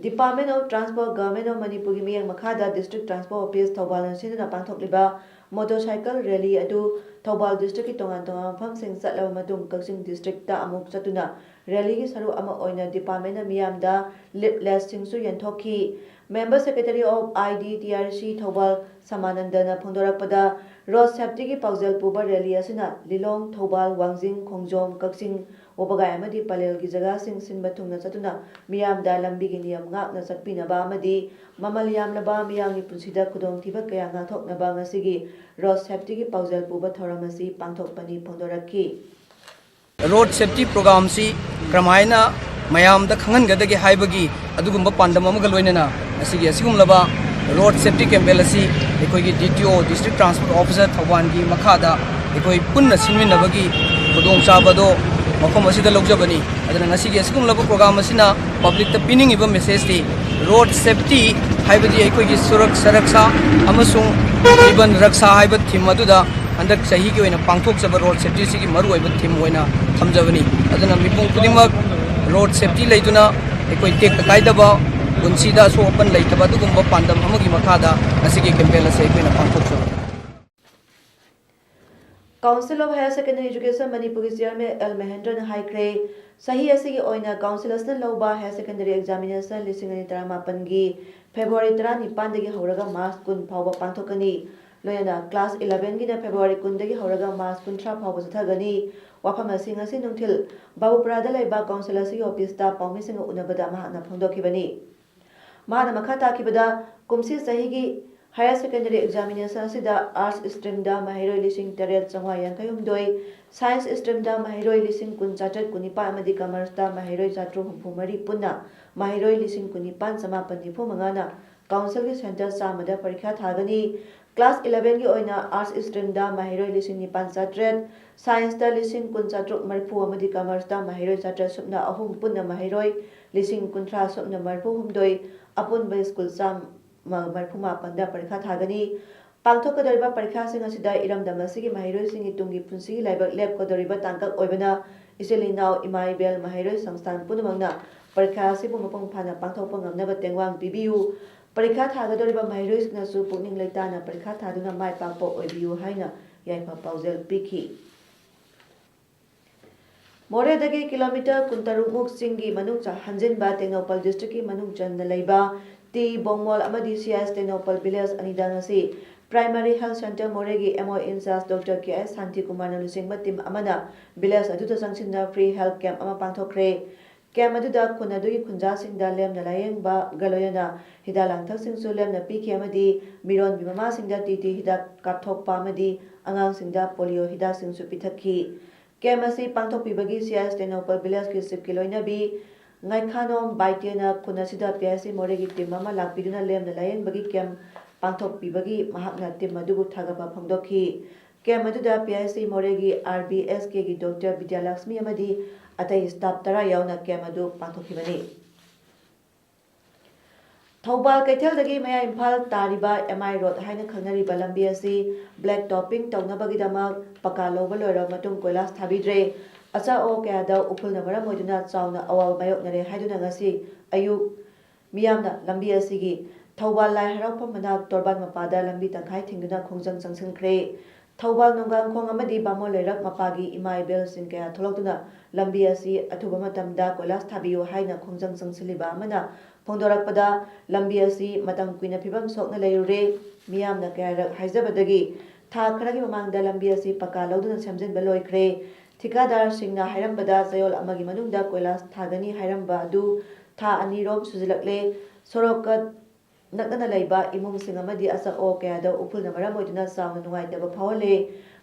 Department of Transport, Government of ꯃꯅꯤꯄꯨꯔꯒꯤ ꯃꯤꯠꯌꯦꯡ ꯃꯈꯥꯗ District Transport Office ꯊꯧꯕꯥꯜꯅ ꯁꯤꯟꯗꯨꯅ ꯄꯥꯡꯊꯣꯛꯂꯤꯕ motorcycle rally ꯑꯗꯨ ꯊꯧꯕꯥꯜ district ꯀꯤ ꯇꯣꯉꯥꯟ ꯇꯣꯉꯥꯟꯕ ꯃꯐꯝꯁꯤꯡ ꯆꯠꯂꯕ ꯃꯇꯨꯡ ꯀꯛꯆꯤꯡ district ꯇ ꯑꯃꯨꯛ ꯆꯠꯇꯨꯅ rally ꯒꯤ ꯁꯔꯨꯛ ꯑꯃ ꯑꯣꯏꯅ department ꯅ ꯃꯤꯌꯥꯝꯗ leaflet ꯁꯤꯡꯁꯨ ꯌꯦꯟꯊꯣꯛꯈꯤ꯫ Member Secretary of I D T R C Thoubal ꯁꯃꯥꯅꯟꯗꯅ ꯐꯣꯡꯗꯣꯔꯛꯄꯗ, road safety ꯒꯤ ꯄꯥꯎꯖꯦꯜ ꯄꯨꯕ rally ꯑꯁꯤꯅ ꯂꯤꯂꯣꯡ, ꯊꯧꯕꯥꯜ, ꯋꯥꯡꯖꯤꯡ, ꯈꯣꯡꯖꯣꯝ, ꯀꯛꯆꯤꯡ, ꯋꯥꯕꯒꯥꯏ ꯑꯃꯗꯤ ꯄꯂꯦꯜꯒꯤ ꯖꯒꯥꯁꯤꯡ ꯁꯤꯟꯕ ꯊꯨꯡꯅ ꯆꯠꯇꯨꯅ ꯃꯤꯌꯥꯝꯗ ꯂꯝꯕꯤꯒꯤ ꯅꯤꯌꯝ ꯉꯥꯛꯅ ꯆꯠꯄꯤꯅꯕ ꯑꯃꯗꯤ ꯃꯃꯜ ꯌꯥꯝꯂꯕ ꯃꯤꯌꯥꯝꯒꯤ ꯄꯨꯟꯁꯤꯗ ꯈꯨꯗꯣꯡꯊꯤꯕ ꯀꯌꯥ ꯉꯥꯛꯊꯣꯛꯅꯕ ꯉꯁꯤꯒꯤ road safety ꯒꯤ ꯄꯥꯎꯖꯦꯜ ꯄꯨꯕ ꯊꯧꯔꯝ ꯑꯁꯤ ꯄꯥꯡꯊꯣꯛꯄꯅꯤ ꯐꯣꯡꯗꯣꯔꯛꯈꯤ꯫ Road safety program ꯁꯤ ꯀꯔꯝꯍꯥꯏꯅ ꯃꯌꯥꯝꯗ ꯈꯪꯍꯟꯒꯗꯒꯦ ꯍꯥꯏꯕꯒꯤ ꯑꯗꯨꯒꯨꯝꯕ ꯄꯥꯟꯗꯝ ꯑꯃꯒ ꯂꯣꯏꯅꯅ ꯉꯁꯤꯒꯤ ꯑꯁꯤꯒꯨꯝꯂꯕ road safety campaign ꯑꯁꯤ ꯑꯩꯈꯣꯏꯒꯤ D T O, District Transport Officer ꯊꯧꯕꯥꯜꯒꯤ ꯃꯈꯥꯗ ꯑꯩꯈꯣꯏ ꯄꯨꯟꯅ ꯁꯤꯟꯃꯤꯟꯅꯕꯒꯤ ꯈꯨꯗꯣꯡꯆꯥꯕꯗꯣ ꯃꯐꯝ ꯑꯁꯤꯗ ꯂꯧꯖꯕꯅꯤ꯫ ꯑꯗꯨꯅ ꯉꯁꯤꯒꯤ ꯑꯁꯤꯒꯨꯝꯂꯕ ꯄ꯭ꯔꯣꯒ꯭ꯔꯥꯝ ꯑꯁꯤꯅ ꯄꯕ꯭ꯂꯤꯛꯇ ꯄꯤꯅꯤꯡꯉꯤꯕ ꯃꯦꯁꯦꯖꯇꯤ, ꯔꯣꯗ ꯁꯦꯐꯇꯤ ꯍꯥꯏꯕꯗꯤ ꯑꯩꯈꯣꯏꯒꯤ ꯁꯨꯔꯛ ꯁꯔꯛꯁꯥ ꯑꯃꯁꯨꯡ ꯖꯤꯕꯟ ꯔꯛꯁꯥ ꯍꯥꯏꯕ ꯊꯤꯝ ꯑꯗꯨꯗ ꯍꯟꯗꯛ ꯆꯍꯤꯒꯤ ꯑꯣꯏꯅ ꯄꯥꯡꯊꯣꯛꯆꯕ ꯔꯣꯗ ꯁꯦꯐꯇꯤ ꯑꯁꯤꯒꯤ ꯃꯔꯨꯑꯣꯏꯕ ꯊꯤꯝ ꯑꯣꯏꯅ ꯊꯝꯖꯕꯅꯤ꯫ ꯑꯗꯨꯅ ꯃꯤꯄꯨꯝ ꯈꯨꯗꯤꯡꯃꯛ ꯔꯣꯗ ꯁꯦꯐꯇꯤ ꯂꯩꯗꯨꯅ ꯑꯩꯈꯣꯏ ꯇꯦꯛꯇ ꯀꯥꯏꯗꯕ ꯄꯨꯟꯁꯤꯗ ꯑꯁꯣꯛ ꯑꯄꯟ ꯂꯩꯇꯕ ꯑꯗꯨꯒꯨꯝꯕ ꯄꯥꯟꯗꯝ ꯑꯃꯒꯤ ꯃꯈꯥꯗ ꯉꯁꯤꯒꯤ ꯀꯦꯝꯄꯦꯟ ꯑꯁꯤ ꯑꯩꯈꯣꯏꯅ ꯄꯥꯡꯊꯣꯛꯆꯕꯅꯤ꯫ Council of Higher Secondary Education ꯃꯅꯤꯄꯨꯔꯒꯤ ꯆꯤꯌꯔꯃꯦꯟ ꯑꯦꯜ ꯃꯍꯦꯟꯗ꯭ꯔꯅ ꯍꯥꯏꯈ꯭ꯔꯦ, ꯆꯍꯤ ꯑꯁꯤꯒꯤ ꯑꯣꯏꯅ ꯀꯥꯎꯟꯁꯤꯜ ꯑꯁꯤꯅ ꯂꯧꯕ ꯍꯥꯌꯔ ꯁꯦꯀꯦꯟꯗꯔꯤ ꯑꯦꯛꯖꯥꯃꯤꯅꯦꯁꯟ ꯂꯤꯁꯤꯡ ꯑꯅꯤ ꯇꯔꯥꯃꯥꯄꯟꯒꯤ ꯐꯦꯕ꯭ꯔꯨꯋꯥꯔꯤ ꯇꯔꯥꯅꯤꯄꯥꯟꯗꯒꯤ ꯍꯧꯔꯒ ꯃꯥꯔꯆ ꯀꯨꯟ ꯐꯥꯎꯕ ꯄꯥꯡꯊꯣꯛꯀꯅꯤ꯫ ꯂꯣꯏꯅꯅ ꯀ꯭ꯂꯥꯁ ꯏꯂꯦꯚꯦꯟꯒꯤꯅ ꯐꯦꯕ꯭ꯔꯨꯋꯥꯔꯤ ꯀꯨꯟꯗꯒꯤ ꯍꯧꯔꯒ ꯃꯥꯔꯆ ꯀꯨꯟꯊ꯭ꯔꯥ ꯐꯥꯎꯕ ꯆꯠꯊꯒꯅꯤ꯫ ꯋꯥꯐꯝ ꯑꯁꯤ ꯉꯁꯤ ꯅꯨꯡꯊꯤꯜ ꯕꯥꯕꯨꯄꯨꯔꯥꯗ ꯂꯩꯕ ꯀꯥꯎꯟꯁꯤꯜ ꯑꯁꯤꯒꯤ ꯑꯣꯐꯤꯁꯇ ꯄꯥꯎꯃꯤꯁꯤꯡꯒ ꯎꯅꯕꯗ ꯃꯍꯥꯛꯅ ꯐꯣꯡꯗꯣꯛꯈꯤꯕꯅꯤ꯫ ꯃꯍꯥꯛꯅ ꯃꯈꯥ ꯇꯥꯈꯤꯕꯗ, ꯀꯨꯝꯁꯤ ꯆꯍꯤꯒꯤ ꯍꯥꯌꯔ ꯁꯦꯀꯦꯟꯗꯔꯤ ꯑꯦꯛꯖꯥꯃꯤꯅꯦꯁꯟ ꯑꯁꯤꯗ ꯑꯥꯔꯠꯁ ꯁ꯭ꯇ꯭ꯔꯤꯝꯗ ꯃꯍꯩꯔꯣꯏ ꯂꯤꯁꯤꯡ ꯇꯔꯦꯠ ꯆꯥꯝꯃꯉꯥ ꯌꯥꯡꯈꯩ ꯍꯨꯝꯗꯣꯏ, ꯁꯥꯏꯟꯁ ꯁ꯭ꯇ꯭ꯔꯤꯝꯗ ꯃꯍꯩꯔꯣꯏ ꯂꯤꯁꯤꯡ ꯀꯨꯟ ꯆꯥꯇ꯭ꯔꯦꯠ ꯀꯨꯟꯅꯤꯄꯥꯟ ꯑꯃꯗꯤ ꯀꯃꯔꯁꯇ ꯃꯍꯩꯔꯣꯏ ꯆꯥꯇ꯭ꯔꯨꯛ ꯍꯨꯝꯐꯨ ꯃꯔꯤ, ꯄꯨꯟꯅ ꯃꯍꯩꯔꯣꯏ ꯂꯤꯁꯤꯡ ꯀꯨꯟꯅꯤꯄꯥꯟ ꯆꯃꯥꯄꯟ ꯅꯤꯐꯨ ꯃꯉꯥꯅ ꯀꯥꯎꯟꯁꯤꯜꯒꯤ ꯁꯦꯟꯇꯔ ꯆꯥꯝꯃꯗ ꯄꯔꯤꯈ꯭ꯌꯥ ꯊꯥꯒꯅꯤ꯫ ꯀ꯭ꯂꯥꯁ ꯏꯂꯦꯚꯦꯟꯒꯤ ꯑꯣꯏꯅ ꯑꯥꯔꯠꯁ ꯁ꯭ꯇ꯭ꯔꯤꯝꯗ ꯃꯍꯩꯔꯣꯏ ꯂꯤꯁꯤꯡ ꯅꯤꯄꯥꯟ ꯆꯥꯇ꯭ꯔꯦꯠ, ꯁꯥꯏꯟꯁꯇ ꯂꯤꯁꯤꯡ ꯀꯨꯟ ꯆꯥꯇ꯭ꯔꯨꯛ ꯃꯔꯤꯐꯨ ꯑꯃꯗꯤ ꯀꯃꯔꯁꯇ ꯃꯍꯩꯔꯣꯏ ꯆꯥꯇ꯭ꯔꯦꯠ ꯁꯨꯞꯅ ꯑꯍꯨꯝ, ꯄꯨꯟꯅ ꯃꯍꯩꯔꯣꯏ ꯂꯤꯁꯤꯡ ꯀꯨꯟꯊ꯭ꯔꯥ ꯁꯨꯞꯅ ꯃꯔꯤꯐꯨ ꯍꯨꯝꯗꯣꯏ, ꯑꯄꯨꯟꯕ ꯁ꯭ꯀꯨꯜ ꯆꯥꯝꯃ ꯃꯔꯤꯐꯨ ꯃꯥꯄꯟꯗ ꯄꯔꯤꯈꯥ ꯊꯥꯒꯅꯤ꯫ ꯄꯥꯡꯊꯣꯛꯀꯗꯧꯔꯤꯕ ꯄꯔꯤꯈꯥꯁꯤꯡ ꯑꯁꯤꯗ ꯏꯔꯝꯗꯝ ꯑꯁꯤꯒꯤ ꯃꯍꯩꯔꯣꯏꯁꯤꯡꯒꯤ ꯇꯨꯡꯒꯤ ꯄꯨꯟꯁꯤꯒꯤ ꯂꯥꯏꯕꯛ ꯂꯦꯞꯀꯗꯧꯔꯤꯕ ꯇꯥꯡꯀꯛ ꯑꯣꯏꯕꯅ ꯏꯆꯤꯜ ꯏꯅꯥꯎ, ꯏꯃꯥ ꯏꯕꯦꯜ, ꯃꯍꯩꯔꯣꯏ ꯁꯪꯁꯊꯥꯟ ꯄꯨꯝꯅꯃꯛꯅ ꯄꯔꯤꯈꯥ ꯑꯁꯤꯕꯨ ꯃꯄꯨꯡ ꯐꯥꯅ ꯄꯥꯡꯊꯣꯛꯄ ꯉꯝꯅꯕ ꯇꯦꯡꯋꯥꯡ ꯄꯤꯕꯤꯌꯨ꯫ ꯄꯔꯤꯈꯥ ꯊꯥꯒꯗꯧꯔꯤꯕ ꯃꯍꯩꯔꯣꯏꯁꯤꯡꯅꯁꯨ ꯄꯨꯛꯅꯤꯡ ꯂꯩꯇꯥꯅ ꯄꯔꯤꯈꯥ ꯊꯥꯗꯨꯅ ꯃꯥꯏ ꯄꯥꯛꯄ ꯑꯣꯏꯕꯤꯌꯨ ꯍꯥꯏꯅ ꯌꯥꯏꯐ ꯄꯥꯎꯖꯦꯜ ꯄꯤꯈꯤ꯫ ꯃꯣꯔꯦꯗꯒꯤ ꯀꯤꯂꯣꯃꯤꯇꯔ ꯀꯨꯟꯇꯔꯨꯛ ꯃꯨꯛ ꯆꯤꯡꯒꯤ ꯃꯅꯨꯡ ꯆ-, ꯍꯟꯖꯤꯟꯕ ꯇꯦꯡꯅꯧꯄꯜ ꯗꯤꯁꯇ꯭ꯔꯤꯛꯀꯤ ꯃꯅꯨꯡ ꯆꯟꯅ ꯂꯩꯕ ꯇꯤ ꯕꯣꯡꯃꯣꯜ ꯑꯃꯗꯤ ꯁꯤ ꯑꯥꯏ ꯑꯦꯁ ꯇꯦꯡꯅꯧꯄꯜ ꯚꯤꯂꯦꯖ ꯑꯅꯤꯗ ꯉꯁꯤ ꯄ꯭ꯔꯥꯏꯃꯔꯤ ꯍꯦꯜꯊ ꯁꯦꯟꯇꯔ ꯃꯣꯔꯦꯒꯤ ꯑꯦꯝ ꯑꯣ ꯏꯟꯆꯥꯔꯖ ꯗꯣꯛꯇꯔ ꯀꯦ ꯑꯦꯁ ꯁꯥꯟꯇꯤꯀꯨꯃꯥꯔꯅ ꯂꯨꯆꯤꯡꯕ ꯇꯤꯝ ꯑꯃꯅ ꯚꯤꯂꯦꯖ ꯑꯗꯨꯗ ꯆꯪꯁꯤꯟꯅ ꯐ꯭ꯔꯤ ꯍꯦꯜꯊ ꯀꯦꯝꯞ ꯑꯃ ꯄꯥꯡꯊꯣꯛꯈ꯭ꯔꯦ꯫ ꯀꯦꯝꯞ ꯑꯗꯨꯗ ꯈꯨꯟ ꯑꯗꯨꯒꯤ ꯈꯨꯟꯖꯥꯁꯤꯡꯗ ꯂꯦꯝꯅ ꯂꯥꯌꯦꯡꯕꯒ ꯂꯣꯏꯅꯅ ꯍꯤꯗꯥꯛ ꯂꯥꯡꯊꯛꯁꯤꯡꯁꯨ ꯂꯦꯝꯅ ꯄꯤꯈꯤ ꯑꯃꯗꯤ ꯃꯤꯔꯣꯟꯕꯤ ꯃꯃꯥꯁꯤꯡꯗ ꯇꯤ ꯇꯤ ꯍꯤꯗꯥꯛ ꯀꯥꯞꯊꯣꯛꯄ ꯑꯃꯗꯤ ꯑꯉꯥꯡꯁꯤꯡꯗ ꯄꯣꯂꯤꯑꯣ ꯍꯤꯗꯥꯛꯁꯤꯡꯁꯨ ꯄꯤꯊꯛꯈꯤ꯫ ꯀꯦꯝꯞ ꯑꯁꯤ ꯄꯥꯡꯊꯣꯛꯄꯤꯕꯒꯤ ꯁꯤ ꯑꯥꯏ ꯑꯦꯁ ꯇꯦꯡꯅꯧꯄꯜ ꯚꯤꯂꯦꯖꯀꯤ ꯆꯤꯐꯀꯤ ꯂꯣꯏꯅꯕꯤ ꯉꯥꯏꯈꯥꯅꯣꯝ ꯕꯥꯏꯇꯦꯅ ꯈꯨꯟ ꯑꯁꯤꯗ ꯄꯤ ꯑꯩꯆ ꯁꯤ ꯃꯣꯔꯦꯒꯤ ꯇꯤꯝ ꯑꯃ ꯂꯥꯛꯄꯤꯗꯨꯅ ꯂꯦꯝꯅ ꯂꯥꯌꯦꯡꯕꯒꯤ ꯀꯦꯝꯞ ꯄꯥꯡꯊꯣꯛꯄꯤꯕꯒꯤ ꯃꯍꯥꯛꯅ ꯇꯤꯝ ꯑꯗꯨꯕꯨ ꯊꯥꯒꯠꯄ ꯐꯣꯡꯗꯣꯛꯈꯤ꯫ ꯀꯦꯝ ꯑꯗꯨꯗ ꯄꯤ ꯑꯩꯆ ꯁꯤ ꯃꯣꯔꯦꯒꯤ ꯑꯥꯔ ꯕꯤ ꯑꯦꯁ ꯀꯦꯒꯤ ꯗꯣꯛꯇꯔ ꯕꯤꯗ꯭ꯌꯥꯂꯛꯁꯃꯤ ꯑꯃꯗꯤ ꯑꯇꯩ ꯁ꯭ꯇꯥꯐ ꯇꯔꯥ ꯌꯥꯎꯅ ꯀꯦꯝ ꯑꯗꯨ ꯄꯥꯡꯊꯣꯛꯈꯤꯕꯅꯤ꯫ ꯊꯧꯕꯥꯜ ꯀꯩꯊꯦꯜꯗꯒꯤ ꯃꯌꯥꯏ ꯏꯝꯐꯥꯜ ꯇꯥꯔꯤꯕ ꯑꯦꯝ ꯑꯥꯏ ꯔꯣꯗ ꯍꯥꯏꯅ ꯈꯪꯅꯔꯤꯕ ꯂꯝꯕꯤ ꯑꯁꯤ ꯕ꯭ꯂꯦꯛ ꯇꯣꯞꯄꯤꯡ ꯇꯧꯅꯕꯒꯤꯗꯃꯛ ꯄꯀꯥ ꯂꯧꯕ ꯂꯣꯏꯔꯕ ꯃꯇꯨꯡ ꯀꯣꯏꯂꯥꯁ ꯊꯥꯕꯤꯗ꯭ꯔꯦ꯫ ꯑꯆꯥ ꯑꯣ ꯀꯌꯥꯗ ꯎꯐꯨꯜꯅ ꯃꯔꯝ ꯑꯣꯏꯗꯨꯅ ꯆꯥꯎꯅ ꯑꯋꯥꯕ ꯃꯥꯌꯣꯛꯅꯔꯦ ꯍꯥꯏꯗꯨꯅ ꯉꯁꯤ ꯑꯌꯨꯛ ꯃꯤꯌꯥꯝꯅ ꯂꯝꯕꯤ ꯑꯁꯤꯒꯤ ꯊꯧꯕꯥꯜ ꯂꯥꯏ ꯍꯔꯥꯎꯐꯝ ꯃꯅꯥꯛ ꯇꯣꯔꯕꯥꯟ ꯃꯄꯥꯗ ꯂꯝꯕꯤ ꯇꯪꯈꯥꯏ ꯊꯤꯡꯗꯨꯅ ꯈꯣꯡꯖꯪ ꯆꯪꯁꯤꯟꯈ꯭ꯔꯦ꯫ ꯊꯧꯕꯥꯜ ꯅꯣꯡꯒꯥꯡꯈꯣꯡ ꯑꯃꯗꯤ ꯕꯥꯃꯣꯟ ꯂꯩꯔꯛ ꯃꯄꯥꯒꯤ ꯏꯃꯥ ꯏꯕꯦꯜꯁꯤꯡ ꯀꯌꯥ ꯊꯣꯛꯂꯛꯇꯨꯅ ꯂꯝꯕꯤ ꯑꯁꯤ ꯑꯊꯨꯕ ꯃꯇꯝꯗ ꯀꯣꯏꯂꯥꯁ ꯊꯥꯕꯤꯌꯨ ꯍꯥꯏꯅ ꯈꯣꯡꯖꯪ ꯆꯪꯁꯤꯜꯂꯤꯕ ꯑꯃꯅ ꯐꯣꯡꯗꯣꯔꯛꯄꯗ, ꯂꯝꯕꯤ ꯑꯁꯤ ꯃꯇꯝ ꯀꯨꯏꯅ ꯐꯤꯕꯝ ꯁꯣꯛꯅ ꯂꯩꯔꯨꯔꯦ꯫ ꯃꯤꯌꯥꯝꯅ ꯀꯌꯥꯔꯛ ꯍꯥꯏꯖꯕꯗꯒꯤ ꯊꯥ ꯈꯔꯒꯤ ꯃꯃꯥꯡꯗ ꯂꯝꯕꯤ ꯑꯁꯤ ꯄꯀꯥ ꯂꯧꯗꯨꯅ ꯁꯦꯝꯖꯤꯟꯕ ꯂꯣꯏꯈ꯭ꯔꯦ꯫ ꯊꯤꯀꯥꯗꯥꯔꯁꯤꯡꯅ ꯍꯥꯏꯔꯝꯕꯗ ꯆꯌꯣꯜ ꯑꯃꯒꯤ ꯃꯅꯨꯡꯗ ꯀꯣꯏꯂꯥꯁ ꯊꯥꯒꯅꯤ ꯍꯥꯏꯔꯝꯕ ꯑꯗꯨ ꯊꯥ ꯑꯅꯤꯔꯣꯝ ꯁꯨꯖꯤꯜꯂꯛꯂꯦ꯫ ꯁꯣꯔꯣꯛꯀ ꯅꯛꯅꯅ ꯂꯩꯕ ꯏꯃꯨꯡꯁꯤꯡ ꯑꯃꯗꯤ ꯑꯆꯥ ꯑꯣ ꯀꯌꯥꯗ ꯎꯐꯨꯜꯅ ꯃꯔꯝ ꯑꯣꯏꯗꯨꯅ ꯆꯥꯎꯅ ꯅꯨꯡꯉꯥꯏꯇꯕ ꯐꯥꯎꯍꯜꯂꯦ꯫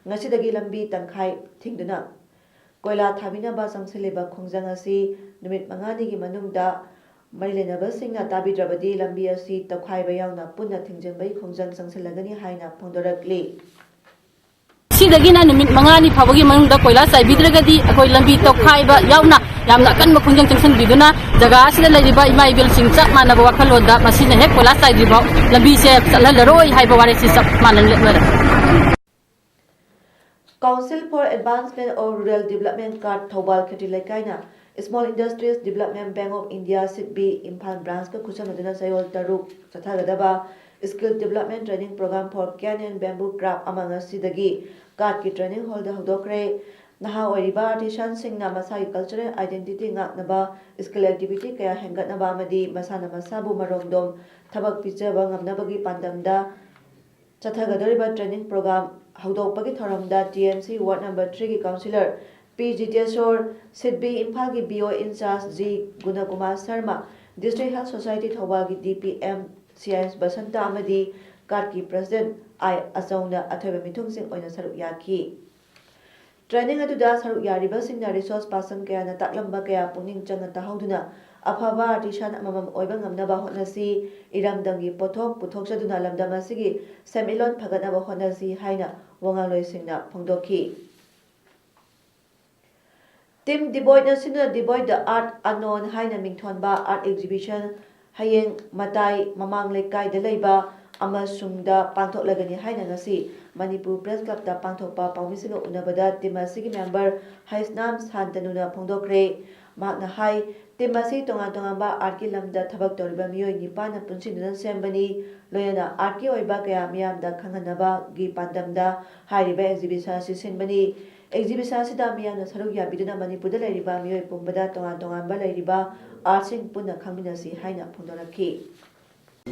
ꯉꯁꯤꯗꯒꯤ ꯂꯝꯕꯤ ꯇꯪꯈꯥꯏ ꯊꯤꯡꯗꯨꯅ ꯀꯣꯏꯂꯥ ꯊꯥꯕꯤꯅꯕ ꯆꯪꯁꯤꯜꯂꯤꯕ ꯈꯣꯡꯖꯪ ꯑꯁꯤ ꯅꯨꯃꯤꯠ ꯃꯉꯥꯅꯤꯒꯤ ꯃꯅꯨꯡꯗ ꯃꯔꯤ ꯂꯩꯅꯕꯁꯤꯡꯅ ꯇꯥꯕꯤꯗ꯭ꯔꯕꯗꯤ ꯂꯝꯕꯤ ꯑꯁꯤ ꯇꯧꯈꯥꯏꯕ ꯌꯥꯎꯅ ꯄꯨꯟꯅ ꯊꯤꯡꯖꯤꯟꯕꯒꯤ ꯈꯣꯡꯖꯪ ꯆꯪꯁꯤꯜꯂꯒꯅꯤ ꯍꯥꯏꯅ ꯐꯣꯡꯗꯣꯔꯛꯂꯤ꯫ ꯁꯤꯗꯒꯤꯅ ꯅꯨꯃꯤꯠ ꯃꯉꯥꯅꯤ ꯐꯥꯎꯕꯒꯤ ꯃꯅꯨꯡꯗ ꯀꯣꯏꯂꯥꯁ ꯆꯥꯏꯕꯤꯗ꯭ꯔꯒꯗꯤ ꯑꯩꯈꯣꯏ ꯂꯝꯕꯤ ꯇꯧꯈꯥꯏꯕ ꯌꯥꯎꯅ ꯌꯥꯝꯅ ꯑꯀꯟꯕ ꯈꯣꯡꯖꯪ ꯆꯪꯁꯤꯟꯕꯤꯗꯨꯅ ꯖꯒꯥ ꯑꯁꯤꯗ ꯂꯩꯔꯤꯕ ꯏꯃꯥ ꯏꯕꯦꯜꯁꯤꯡ ꯆꯞ ꯃꯥꯟꯅꯕ ꯋꯥꯈꯜꯂꯣꯟꯗ ꯃꯁꯤꯅ ꯍꯦꯛ ꯀꯣꯏꯂꯥꯁ ꯆꯥꯏꯗ꯭ꯔꯤꯐꯥꯎ ꯂꯝꯕꯤꯁꯦ ꯆꯠꯍꯜꯂꯔꯣꯏ ꯍꯥꯏꯕ ꯋꯥꯔꯦꯞꯁꯤ ꯆꯞ ꯃꯥꯟꯅꯅ ꯂꯦꯞꯅꯔꯦ꯫ Council for Advancement of Rural Development card Thoubal Khetri ꯂꯩꯀꯥꯏꯅ Small Industries Development Bank of India ꯁꯤꯗꯕꯤ Imphal ꯕ꯭ꯔꯥꯟꯁꯀ ꯈꯨꯠꯁꯝꯅꯗꯨꯅ ꯆꯌꯣꯜ ꯇꯔꯨꯛ ꯆꯠꯊꯒꯗꯕ Skill Development Training Program for Cane and Bamboo Craft ꯑꯃ ꯉꯁꯤꯗꯒꯤ ꯀꯥꯔꯠꯀꯤ ꯇ꯭ꯔꯦꯅꯤꯡ ꯍꯣꯜꯗ ꯍꯧꯗꯣꯛꯈ꯭ꯔꯦ꯫ ꯅꯍꯥ ꯑꯣꯏꯔꯤꯕ ꯑꯥꯔꯇꯤꯁꯥꯟꯁꯤꯡꯅ ꯃꯁꯥꯒꯤ ꯀꯜꯆꯔꯦꯜ ꯑꯥꯏꯗꯦꯟꯇꯤꯇꯤ ꯉꯥꯛꯅꯕ, ꯁ꯭ꯀꯤꯜ ꯑꯦꯛꯇꯤꯚꯤꯇꯤ ꯀꯌꯥ ꯍꯦꯟꯒꯠꯅꯕ ꯑꯃꯗꯤ ꯃꯁꯥꯅ ꯃꯁꯥꯕꯨ ꯃꯔꯣꯝꯗꯣꯝ ꯊꯕꯛ ꯄꯤꯖꯕ ꯉꯝꯅꯕꯒꯤ ꯄꯥꯟꯗꯝꯗ ꯆꯠꯊꯒꯗꯧꯔꯤꯕ ꯇ꯭ꯔꯦꯅꯤꯡ ꯄ꯭ꯔꯣꯒ꯭ꯔꯥꯝ ꯍꯧꯗꯣꯛꯄꯒꯤ ꯊꯧꯔꯝꯗ T M C ward number ꯊ꯭ꯔꯤꯒꯤ ꯀꯥꯎꯟꯁꯤꯂꯔ ꯄꯤ ꯖꯤꯇꯦꯁꯣꯔ, ꯁꯤꯗꯕꯤ ꯏꯝꯐꯥꯜꯒꯤ B O incharge G Gunakumar Sharma, district health society ꯊꯧꯕꯥꯜꯒꯤ D P M C I ꯑꯦꯁ ꯕꯁꯟꯇ ꯑꯃꯗꯤ ꯀꯥꯔꯠꯀꯤ ꯄ꯭ꯔꯁꯤꯗꯦꯟꯠ ꯑꯥꯏ ꯑꯆꯧꯅ ꯑꯊꯣꯏꯕ ꯃꯤꯊꯨꯡꯁꯤꯡ ꯑꯣꯏꯅ ꯁꯔꯨꯛ ꯌꯥꯈꯤ꯫ ꯇ꯭ꯔꯦꯅꯤꯡ ꯑꯗꯨꯗ ꯁꯔꯨꯛ ꯌꯥꯔꯤꯕꯁꯤꯡꯅ ꯔꯤꯁꯣꯔꯁ ꯄꯥꯔꯁꯟ ꯀꯌꯥꯅ ꯇꯥꯛꯂꯝꯕ ꯀꯌꯥ ꯄꯨꯛꯅꯤꯡ ꯆꯪꯅ ꯇꯥꯍꯧꯗꯨꯅ ꯑꯐꯕ ꯑꯥꯔꯇꯤꯁꯥꯟ ꯑꯃꯃꯝ ꯑꯣꯏꯕ ꯉꯝꯅꯕ ꯍꯣꯠꯅꯁꯤ, ꯏꯔꯝꯗꯝꯒꯤ ꯄꯣꯠꯊꯣꯛ ꯄꯨꯊꯣꯛꯆꯗꯨꯅ ꯂꯝꯗꯝ ꯑꯁꯤꯒꯤ ꯁꯦꯟꯃꯤꯠꯂꯣꯟ ꯐꯒꯠꯅꯕ ꯍꯣꯠꯅꯁꯤ ꯍꯥꯏꯅ ꯋꯥꯉꯥꯡꯂꯣꯏꯁꯤꯡꯅ ꯐꯣꯡꯗꯣꯛꯈꯤ꯫ Team Devoid-ꯅ ꯁꯤꯟꯗꯨꯅ Devoid the Art Unknown ꯍꯥꯏꯅ ꯃꯤꯡꯊꯣꯟꯕ art exhibition ꯍꯌꯦꯡ ꯃꯇꯥꯏ ꯃꯃꯥꯡ ꯂꯩꯀꯥꯏꯗ ꯂꯩꯕ ꯑꯃꯁꯨꯡꯗ ꯄꯥꯡꯊꯣꯛꯂꯒꯅꯤ ꯍꯥꯏꯅ ꯉꯁꯤ ꯃꯅꯤꯄꯨꯔ Press Club-ꯇ ꯄꯥꯡꯊꯣꯛꯄ ꯄꯥꯎꯃꯤꯁꯤꯡꯒ ꯎꯅꯕꯗ team ꯑꯁꯤꯒꯤ member ꯍꯩꯁꯅꯥꯝ ꯁꯥꯟꯇꯅꯨꯅ ꯐꯣꯡꯗꯣꯛꯈ꯭ꯔꯦ꯫ ꯃꯍꯥꯛꯅ ꯍꯥꯏ, team ꯑꯁꯤ ꯇꯣꯉꯥꯟ ꯇꯣꯉꯥꯟꯕ art-ꯀꯤ ꯂꯝꯗ ꯊꯕꯛ ꯇꯧꯔꯤꯕ ꯃꯤꯑꯣꯏ ꯅꯤꯄꯥꯟꯅ ꯄꯨꯟꯁꯤꯟꯗꯨꯅ ꯁꯦꯝꯕꯅꯤ꯫ ꯂꯣꯏꯅꯅ art-ꯀꯤ ꯑꯣꯏꯕ ꯀꯌꯥ ꯃꯤꯌꯥꯝꯗ ꯈꯪꯍꯟꯅꯕꯒꯤ ꯄꯥꯟꯗꯝꯗ ꯍꯥꯏꯔꯤꯕ exhibition ꯑꯁꯤ ꯁꯤꯟꯕꯅꯤ꯫ Exhibition ꯑꯁꯤꯗ ꯃꯤꯌꯥꯝꯅ ꯁꯔꯨꯛ ꯌꯥꯕꯤꯗꯨꯅ ꯃꯅꯤꯄꯨꯔꯗ ꯂꯩꯔꯤꯕ ꯃꯤꯑꯣꯏ ꯄꯨꯝꯕꯗ ꯇꯣꯉꯥꯟ ꯇꯣꯉꯥꯟꯕ ꯂꯩꯔꯤꯕ art-ꯁꯤꯡ ꯄꯨꯟꯅ ꯈꯪꯃꯤꯟꯅꯁꯤ ꯍꯥꯏꯅ ꯐꯣꯡꯗꯣꯔꯛꯈꯤ꯫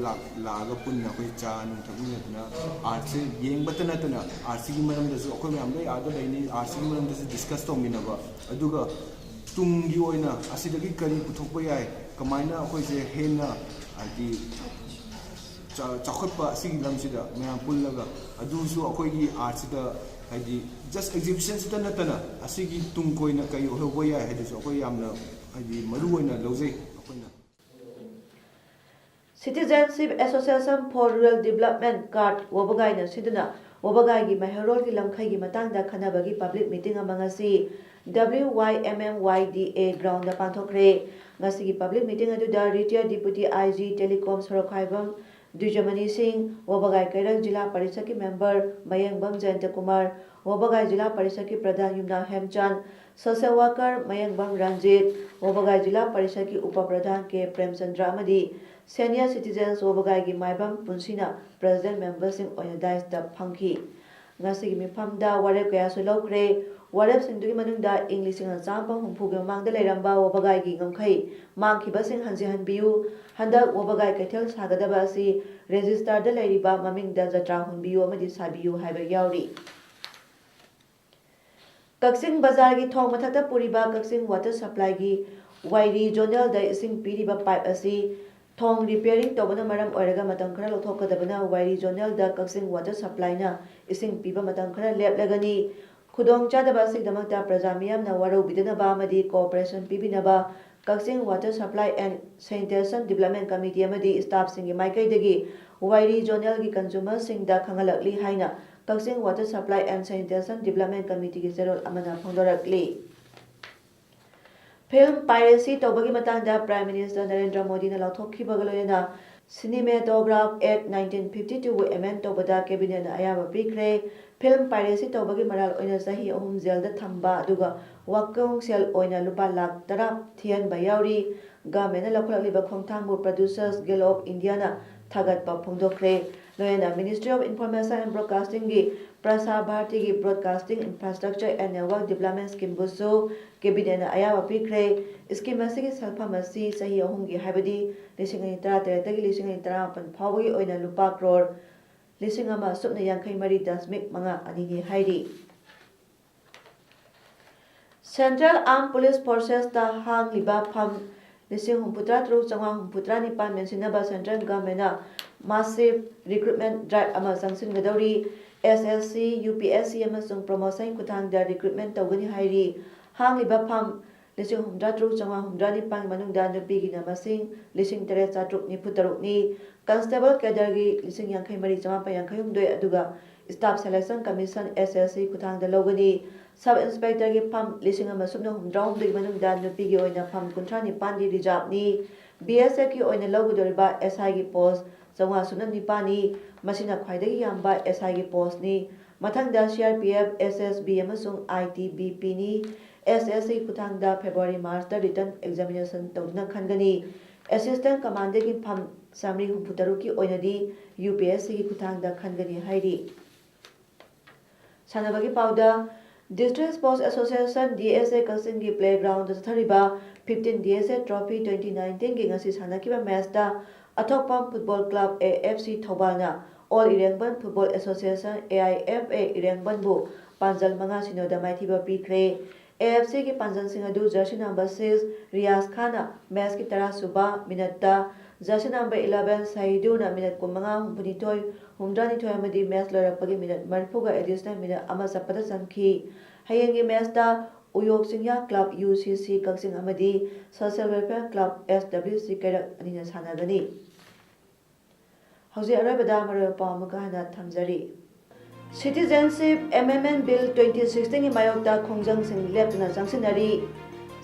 ꯂꯥꯛ-, ꯂꯥꯛꯑꯒ ꯄꯨꯟꯅ ꯑꯩꯈꯣꯏ ꯆꯥ ꯅꯨꯡ ꯊꯛꯃꯤꯟꯅꯗꯅ art-ꯁꯦ ꯌꯦꯡꯕꯇ ꯅꯠꯇꯅ art-ꯁꯤꯒꯤ ꯃꯔꯝꯗꯁꯨ ꯑꯩꯈꯣꯏ ꯃꯌꯥꯝ ꯂꯣꯏ ꯑꯥꯗ ꯂꯩꯅꯤ, art-ꯁꯤꯒꯤ ꯃꯔꯝꯗꯁꯨ discuss ꯇꯧꯃꯤꯟꯅꯕ, ꯑꯗꯨꯒ ꯇꯨꯡꯒꯤ ꯑꯣꯏꯅ ꯑꯁꯤꯗꯒꯤ ꯀꯔꯤ ꯄꯨꯊꯣꯛꯄ ꯌꯥꯏ, ꯀꯃꯥꯏꯅ ꯑꯩꯈꯣꯏꯁꯦ ꯍꯦꯟꯅ ꯍꯥꯏꯗꯤ ꯆꯥ-, ꯆꯥꯎꯈꯠꯄ ꯑꯁꯤꯒꯤ ꯂꯝꯁꯤꯗ ꯃꯌꯥꯝ ꯄꯨꯜꯂꯒ ꯑꯗꯨꯁꯨ ꯑꯩꯈꯣꯏꯒꯤ art-ꯁꯤꯗ ꯍꯥꯏꯗꯤ just exhibition-ꯁꯤꯗ ꯅꯠꯇꯅ ꯑꯁꯤꯒꯤ ꯇꯨꯡ ꯀꯣꯏꯅ ꯀꯔꯤ ꯑꯣꯏꯍꯧꯕ ꯌꯥꯏ ꯍꯥꯏꯗꯨꯁꯨ ꯑꯩꯈꯣꯏ ꯌꯥꯝꯅ ꯍꯥꯏꯗꯤ ꯃꯔꯨ ꯑꯣꯏꯅ ꯂꯧꯖꯩ ꯑꯩꯈꯣꯏꯅ꯫ Citizenship Association for Rural Development card ꯋꯥꯕꯒꯥꯏꯅ ꯁꯤꯟꯗꯨꯅ ꯋꯥꯕꯒꯥꯏꯒꯤ ꯃꯩꯍꯧꯔꯣꯜꯒꯤ ꯂꯝꯈꯩꯒꯤ ꯃꯇꯥꯡꯗ ꯈꯟꯅꯕꯒꯤ public meeting ꯑꯃ ꯉꯁꯤ W Y M M Y D A ground-ꯗ ꯄꯥꯡꯊꯣꯛꯈ꯭ꯔꯦ꯫ ꯉꯁꯤꯒꯤ public meeting ꯑꯗꯨꯗ retired Deputy I G Telecom ꯁꯣꯔꯣꯛꯈꯥꯏꯕꯝ ꯗ꯭ꯋꯤꯖꯃꯅꯤ ꯁꯤꯡ, ꯋꯥꯕꯒꯥꯏ ꯀꯩꯔꯛ ꯖꯤꯂꯥ ꯄꯔꯤꯁꯠꯀꯤ member ꯃꯌꯦꯡꯕꯝ ꯖꯌꯟꯇ ꯀꯨꯃꯥꯔ, ꯋꯥꯕꯒꯥꯏ ꯖꯤꯂꯥ ꯄꯔꯤꯁꯠꯀꯤ ꯄ꯭ꯔꯙꯥꯟ ꯌꯨꯝꯅꯥꯝ ꯍꯦꯝꯆꯥꯟ, social worker ꯃꯌꯦꯡꯕꯝ ꯔꯟꯖꯤꯠ, ꯋꯥꯕꯒꯥꯏ ꯖꯤꯂꯥ ꯄꯔꯤꯁꯠꯀꯤ ꯎꯄ ꯄ꯭ꯔꯙꯥꯟ ꯀꯦ ꯄ꯭ꯔꯦꯝꯆꯟꯗ꯭ꯔ ꯑꯃꯗꯤ senior citizens ꯋꯥꯕꯒꯥꯏꯒꯤ ꯃꯥꯏꯕꯝ ꯄꯨꯟꯁꯤꯅ president member-ꯁꯤꯡ ꯑꯣꯏꯅ dais-ꯇ ꯐꯝꯈꯤ꯫ ꯉꯁꯤꯒꯤ ꯃꯤꯐꯝꯗ ꯋꯥꯔꯦꯞ ꯀꯌꯥꯁꯨ ꯂꯧꯈ꯭ꯔꯦ꯫ ꯋꯥꯔꯦꯞꯁꯤꯡꯗꯨꯒꯤ ꯃꯅꯨꯡꯗ ꯏꯪ ꯂꯤꯁꯤꯡ ꯑꯃ ꯆꯥꯃꯥꯄꯟ ꯍꯨꯝꯐꯨꯒꯤ ꯃꯃꯥꯡꯗ ꯂꯩꯔꯝꯕ ꯋꯥꯕꯒꯥꯏꯒꯤ ꯉꯝꯈꯩ ꯃꯥꯡꯈꯤꯕꯁꯤꯡ ꯍꯟꯖꯤꯍꯟꯕꯤꯌꯨ, ꯍꯟꯗꯛ ꯋꯥꯕꯒꯥꯏ ꯀꯩꯊꯦꯜ ꯁꯥꯒꯗꯕ ꯑꯁꯤ register-ꯗ ꯂꯩꯔꯤꯕ ꯃꯃꯤꯡꯗ ꯖꯇ꯭ꯔꯥ ꯍꯨꯟꯕꯤꯌꯨ ꯑꯃꯗꯤ ꯁꯥꯕꯤꯌꯨ ꯍꯥꯏꯕ ꯌꯥꯎꯔꯤ꯫ ꯀꯛꯆꯤꯡ ꯕꯖꯥꯔꯒꯤ ꯊꯣꯡ ꯃꯊꯛꯇ ꯄꯨꯔꯤꯕ ꯀꯛꯆꯤꯡ water supply-ꯒꯤ ꯋꯥꯏꯔꯤ zonal-ꯗ ꯏꯁꯤꯡ ꯄꯤꯔꯤꯕ pipe ꯑꯁꯤ ꯊꯣꯡ repairing ꯇꯧꯕꯅ ꯃꯔꯝ ꯑꯣꯏꯔꯒ ꯃꯇꯝ ꯈꯔ ꯂꯧꯊꯣꯛꯀꯗꯕꯅ ꯋꯥꯏꯔꯤ zonal-ꯗ ꯀꯛꯆꯤꯡ water supply-ꯅ ꯏꯁꯤꯡ ꯄꯤꯕ ꯃꯇꯝ ꯈꯔ ꯂꯦꯞꯂꯒꯅꯤ꯫ ꯈꯨꯗꯣꯡꯆꯥꯗꯕ ꯑꯁꯤꯒꯤꯗꯃꯛꯇ ꯄ꯭ꯔꯖꯥ ꯃꯤꯌꯥꯝꯅ ꯋꯥꯔꯧꯕꯤꯗꯅꯕ ꯑꯃꯗꯤ cooperation ꯄꯤꯕꯤꯅꯕ Kakching Water Supply and Sanitation Development Committee ꯑꯃꯗꯤ staffꯁꯤꯡꯒꯤ ꯃꯥꯏꯀꯩꯗꯒꯤ ꯋꯥꯏꯔꯤ zonalꯒꯤ consumerꯁꯤꯡꯗ ꯈꯪꯍꯜꯂꯛꯂꯤ ꯍꯥꯏꯅ ꯀꯛꯆꯤꯡ Water Supply and Sanitation Development Committeeꯒꯤ ꯆꯦꯔꯣꯜ ꯑꯃꯅ ꯐꯣꯡꯗꯣꯔꯛꯂꯤ꯫ Film piracy ꯇꯧꯕꯒꯤ ꯃꯇꯥꯡꯗ Prime Minister ꯅꯔꯦꯟꯗ꯭ꯔ ꯃꯣꯗꯤꯅ ꯂꯥꯎꯊꯣꯛꯈꯤꯕꯒ ꯂꯣꯏꯅꯅ Cinematograph Act nineteen fifty twoꯕꯨ amend ꯇꯧꯕꯗ cabinetꯅ ꯑꯌꯥꯕ ꯄꯤꯈ꯭ꯔꯦ꯫ Film piracy ꯇꯧꯕꯒꯤ ꯃꯔꯥꯜ ꯑꯣꯏꯅ ꯆꯍꯤ ꯑꯍꯨꯝ jailꯗ ꯊꯝꯕ ꯑꯗꯨꯒ ꯋꯥꯀꯧꯁꯦꯜ ꯑꯣꯏꯅ ꯂꯨꯄꯥ ꯂꯥꯈ ꯇꯔꯥ ꯊꯤꯍꯟꯕ ꯌꯥꯎꯔꯤ꯫ Governmentꯅ ꯂꯧꯈꯠꯂꯛꯂꯤꯕ ꯈꯣꯡꯊꯥꯡꯕꯨ Producers Guild of Indiaꯅ ꯊꯥꯒꯠꯄ ꯐꯣꯡꯗꯣꯛꯈ꯭ꯔꯦ꯫ ꯂꯣꯏꯅꯅ Ministry of Information and Broadcastingꯒꯤ ꯄ꯭ꯔꯁꯥ ꯚꯥꯔꯇꯤꯒꯤ Broadcasting Infrastructure and Network Development Schemeꯕꯨꯁꯨ cabinetꯅ ꯑꯌꯥꯕ ꯄꯤꯈ꯭ꯔꯦ꯫ Scheme ꯑꯁꯤꯒꯤ ꯁꯦꯜꯐꯝ ꯑꯁꯤ ꯆꯍꯤ ꯑꯍꯨꯝꯒꯤ, ꯍꯥꯏꯕꯗꯤ ꯂꯤꯁꯤꯡ ꯑꯅꯤ ꯇꯔꯥꯇꯔꯦꯠꯇꯒꯤ ꯂꯤꯁꯤꯡ ꯑꯅꯤ ꯇꯔꯥꯃꯥꯄꯟ ꯐꯥꯎꯕꯒꯤ ꯑꯣꯏꯅ ꯂꯨꯄꯥ ꯀ꯭ꯔꯣꯔ ꯂꯤꯁꯤꯡ ꯑꯃ ꯁꯨꯞꯅ ꯌꯥꯡꯈꯩ ꯃꯔꯤ ꯗꯁꯃꯤꯛ ꯃꯉꯥ ꯑꯅꯤꯅꯤ ꯍꯥꯏꯔꯤ꯫ Central Armed Police Forcesꯇ ꯍꯥꯡꯂꯤꯕ ꯐꯝ ꯂꯤꯁꯤꯡ ꯍꯨꯝꯐꯨꯇꯔꯥ ꯇꯔꯨꯛ ꯆꯥꯝꯃꯉꯥ ꯍꯨꯝꯐꯨꯇꯔꯥ ꯅꯤꯄꯥꯟ ꯃꯦꯟꯁꯤꯟꯅꯕ Central Governmentꯅ massive recruitment drive ꯑꯃ ꯆꯪꯁꯤꯟꯒꯗꯧꯔꯤ꯫ S S C, U P S C ꯑꯃꯁꯨꯡ promotion ꯈꯨꯊꯥꯡꯗ recruitment ꯇꯧꯒꯅꯤ ꯍꯥꯏꯔꯤ꯫ ꯍꯥꯡꯂꯤꯕ ꯐꯝ ꯂꯤꯁꯤꯡ ꯍꯨꯝꯐꯨꯇꯔꯥ ꯇꯔꯨꯛ ꯆꯥꯝꯃꯉꯥ ꯍꯨꯝꯐꯨꯇꯔꯥ ꯅꯤꯄꯥꯟꯒꯤ ꯃꯅꯨꯡꯗ ꯅꯨꯄꯤꯒꯤꯅ ꯃꯁꯤꯡ ꯂꯤꯁꯤꯡ ꯇꯔꯦꯠ ꯆꯥꯇ꯭ꯔꯨꯛ ꯅꯤꯐꯨ ꯇꯔꯨꯛꯅꯤ꯫ Constable caderꯒꯤ ꯂꯤꯁꯤꯡ ꯌꯥꯡꯈꯩ ꯃꯔꯤ ꯆꯥꯃꯥꯄꯟ ꯌꯥꯡꯈꯩ ꯍꯨꯝꯗꯣꯏ, ꯑꯗꯨꯒ Staff Selection Commission, S S C, ꯈꯨꯊꯥꯡꯗ ꯂꯧꯒꯅꯤ꯫ Sub Inspectorꯒꯤ ꯐꯝ ꯂꯤꯁꯤꯡ ꯑꯃ ꯁꯨꯞꯅ ꯍꯨꯝꯐꯨꯇꯔꯥ ꯍꯨꯝꯗꯣꯏꯒꯤ ꯃꯅꯨꯡꯗ ꯅꯨꯄꯤꯒꯤ ꯑꯣꯏꯅ ꯐꯝ ꯀꯨꯟꯊ꯭ꯔꯥ ꯅꯤꯄꯥꯟꯗꯤ reserveꯅꯤ꯫ B S Fꯀꯤ ꯑꯣꯏꯅ ꯂꯧꯒꯗꯧꯔꯤꯕ S Iꯒꯤ post ꯆꯥꯝꯃꯉꯥ ꯁꯨꯞꯅ ꯅꯤꯄꯥꯟꯅꯤ꯫ ꯃꯁꯤꯅ ꯈ꯭ꯋꯥꯏꯗꯒꯤ ꯌꯥꯝꯕ S Iꯒꯤ postꯅꯤ꯫ ꯃꯊꯪꯗ C R P F, S S B ꯑꯃꯁꯨꯡ I T B Pꯅꯤ꯫ S S C ꯈꯨꯊꯥꯡꯗ February Marchꯇ written examination ꯇꯧꯗꯨꯅ ꯈꯟꯒꯅꯤ꯫ Assistant Commanderꯒꯤ ꯐꯝ ꯆꯥꯃꯔꯤ ꯍꯨꯝꯐꯨꯇꯔꯨꯛꯀꯤ ꯑꯣꯏꯅꯗꯤ U P S Cꯒꯤ ꯈꯨꯊꯥꯡꯗ ꯈꯟꯒꯅꯤ ꯍꯥꯏꯔꯤ꯫ ꯁꯥꯟꯅꯕꯒꯤ ꯄꯥꯎꯗ, District Sports Association, D S A, ꯀꯛꯆꯤꯡꯒꯤ playgroundꯗ ꯆꯠꯊꯔꯤꯕ fifteen D S A Trophy twenty nineteenꯒꯤ ꯉꯁꯤ ꯁꯥꯟꯅꯈꯤꯕ matchꯇ ꯑꯊꯣꯛꯄꯝ Football Club, A F C, ꯊꯧꯕꯥꯜꯅ All Irengbon Football Association, A I F A, ꯏꯔꯦꯡꯕꯟꯕꯨ ꯄꯥꯟꯖꯜ ꯃꯉꯥ ꯁꯤꯅꯣꯗ ꯃꯥꯏꯊꯤꯕ ꯄꯤꯈ꯭ꯔꯦ꯫ A F Cꯒꯤ ꯄꯥꯟꯖꯜꯁꯤꯡ ꯑꯗꯨ jersey number six ꯔꯤꯌꯥꯖ ꯈꯥꯟꯅ matchꯀꯤ ꯇꯔꯥ ꯁꯨꯕ minuteꯇ, jersey number eleven ꯁꯍꯤꯗꯨꯔꯅ minute ꯀꯨꯟꯃꯉꯥ, ꯍꯨꯝꯐꯨꯅꯤꯊꯣꯏ, ꯍꯨꯝꯗ꯭ꯔꯥꯅꯤꯊꯣꯏ ꯑꯃꯗꯤ match ꯂꯣꯏꯔꯛꯄꯒꯤ minute ꯃꯔꯤꯐꯨꯒ additional minute ꯑꯃ ꯆꯠꯄꯗ ꯆꯟꯈꯤ꯫ ꯍꯌꯦꯡꯒꯤ matchꯇ ꯎꯌꯣꯛ ꯆꯤꯡꯌꯥ ꯀ꯭ꯂꯕ, ꯌꯨ ꯁꯤ ꯁꯤ ꯀꯛꯆꯤꯡ ꯑꯃꯗꯤ ꯁꯣꯁꯤꯌꯦꯜ ꯋꯦꯜꯐꯤꯌꯔ ꯀ꯭ꯂꯕ, ꯑꯦꯁ ꯗꯕ꯭ꯂꯤꯎ ꯁꯤ ꯀꯩꯔꯛ ꯑꯅꯤꯅ ꯁꯥꯟꯅꯒꯅꯤ꯫ ꯍꯧꯖꯤꯛ ꯑꯔꯣꯏꯕꯗ ꯃꯔꯨꯑꯣꯏꯕ ꯄꯥꯎ ꯑꯃꯨꯛꯀ ꯍꯟꯅ ꯊꯝꯖꯔꯤ꯫ Citizenship Amendment Bill twenty sixteen ꯒꯤ ꯃꯥꯌꯣꯛꯇ ꯈꯣꯡꯖꯪꯁꯤꯡ ꯂꯦꯞꯇꯅ ꯆꯪꯁꯤꯟꯅꯔꯤ꯫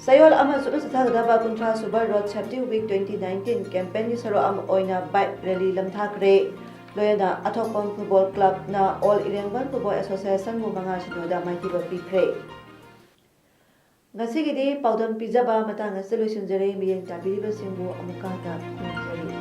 ꯆꯌꯣꯜ ꯑꯃ ꯆꯨꯞꯅ ꯆꯠꯊꯒꯗꯕ ꯀꯨꯟꯊ꯭ꯔꯥ ꯁꯨꯕ Road Safety Week twenty nineteen campaign ꯒꯤ ꯁꯔꯨꯛ ꯑꯃ ꯑꯣꯏꯅ bike rally ꯂꯝꯊꯥꯈ꯭ꯔꯦ꯫ ꯂꯣꯏꯅꯅ ꯑꯊꯣꯛꯄꯝ Football Club ꯅ All ꯏꯔꯦꯡꯕꯝ Football Association ꯕꯨ ꯃꯉꯥ ꯁꯤꯅꯣꯗ ꯃꯥꯏꯊꯤꯕ ꯄꯤꯈ꯭ꯔꯦ꯫ ꯉꯁꯤꯒꯤꯗꯤ ꯄꯥꯎꯗꯝ ꯄꯤꯖꯕ ꯃꯇꯥꯡ ꯑꯁꯤꯗ ꯂꯣꯏꯁꯤꯟꯖꯔꯦ꯫ ꯃꯤꯠꯌꯦꯡ ꯇꯥꯕꯤꯔꯤꯕꯁꯤꯡꯕꯨ ꯑꯃꯨꯛꯀ ꯍꯟꯅ ꯈꯨꯔꯨꯝꯖꯔꯤ꯫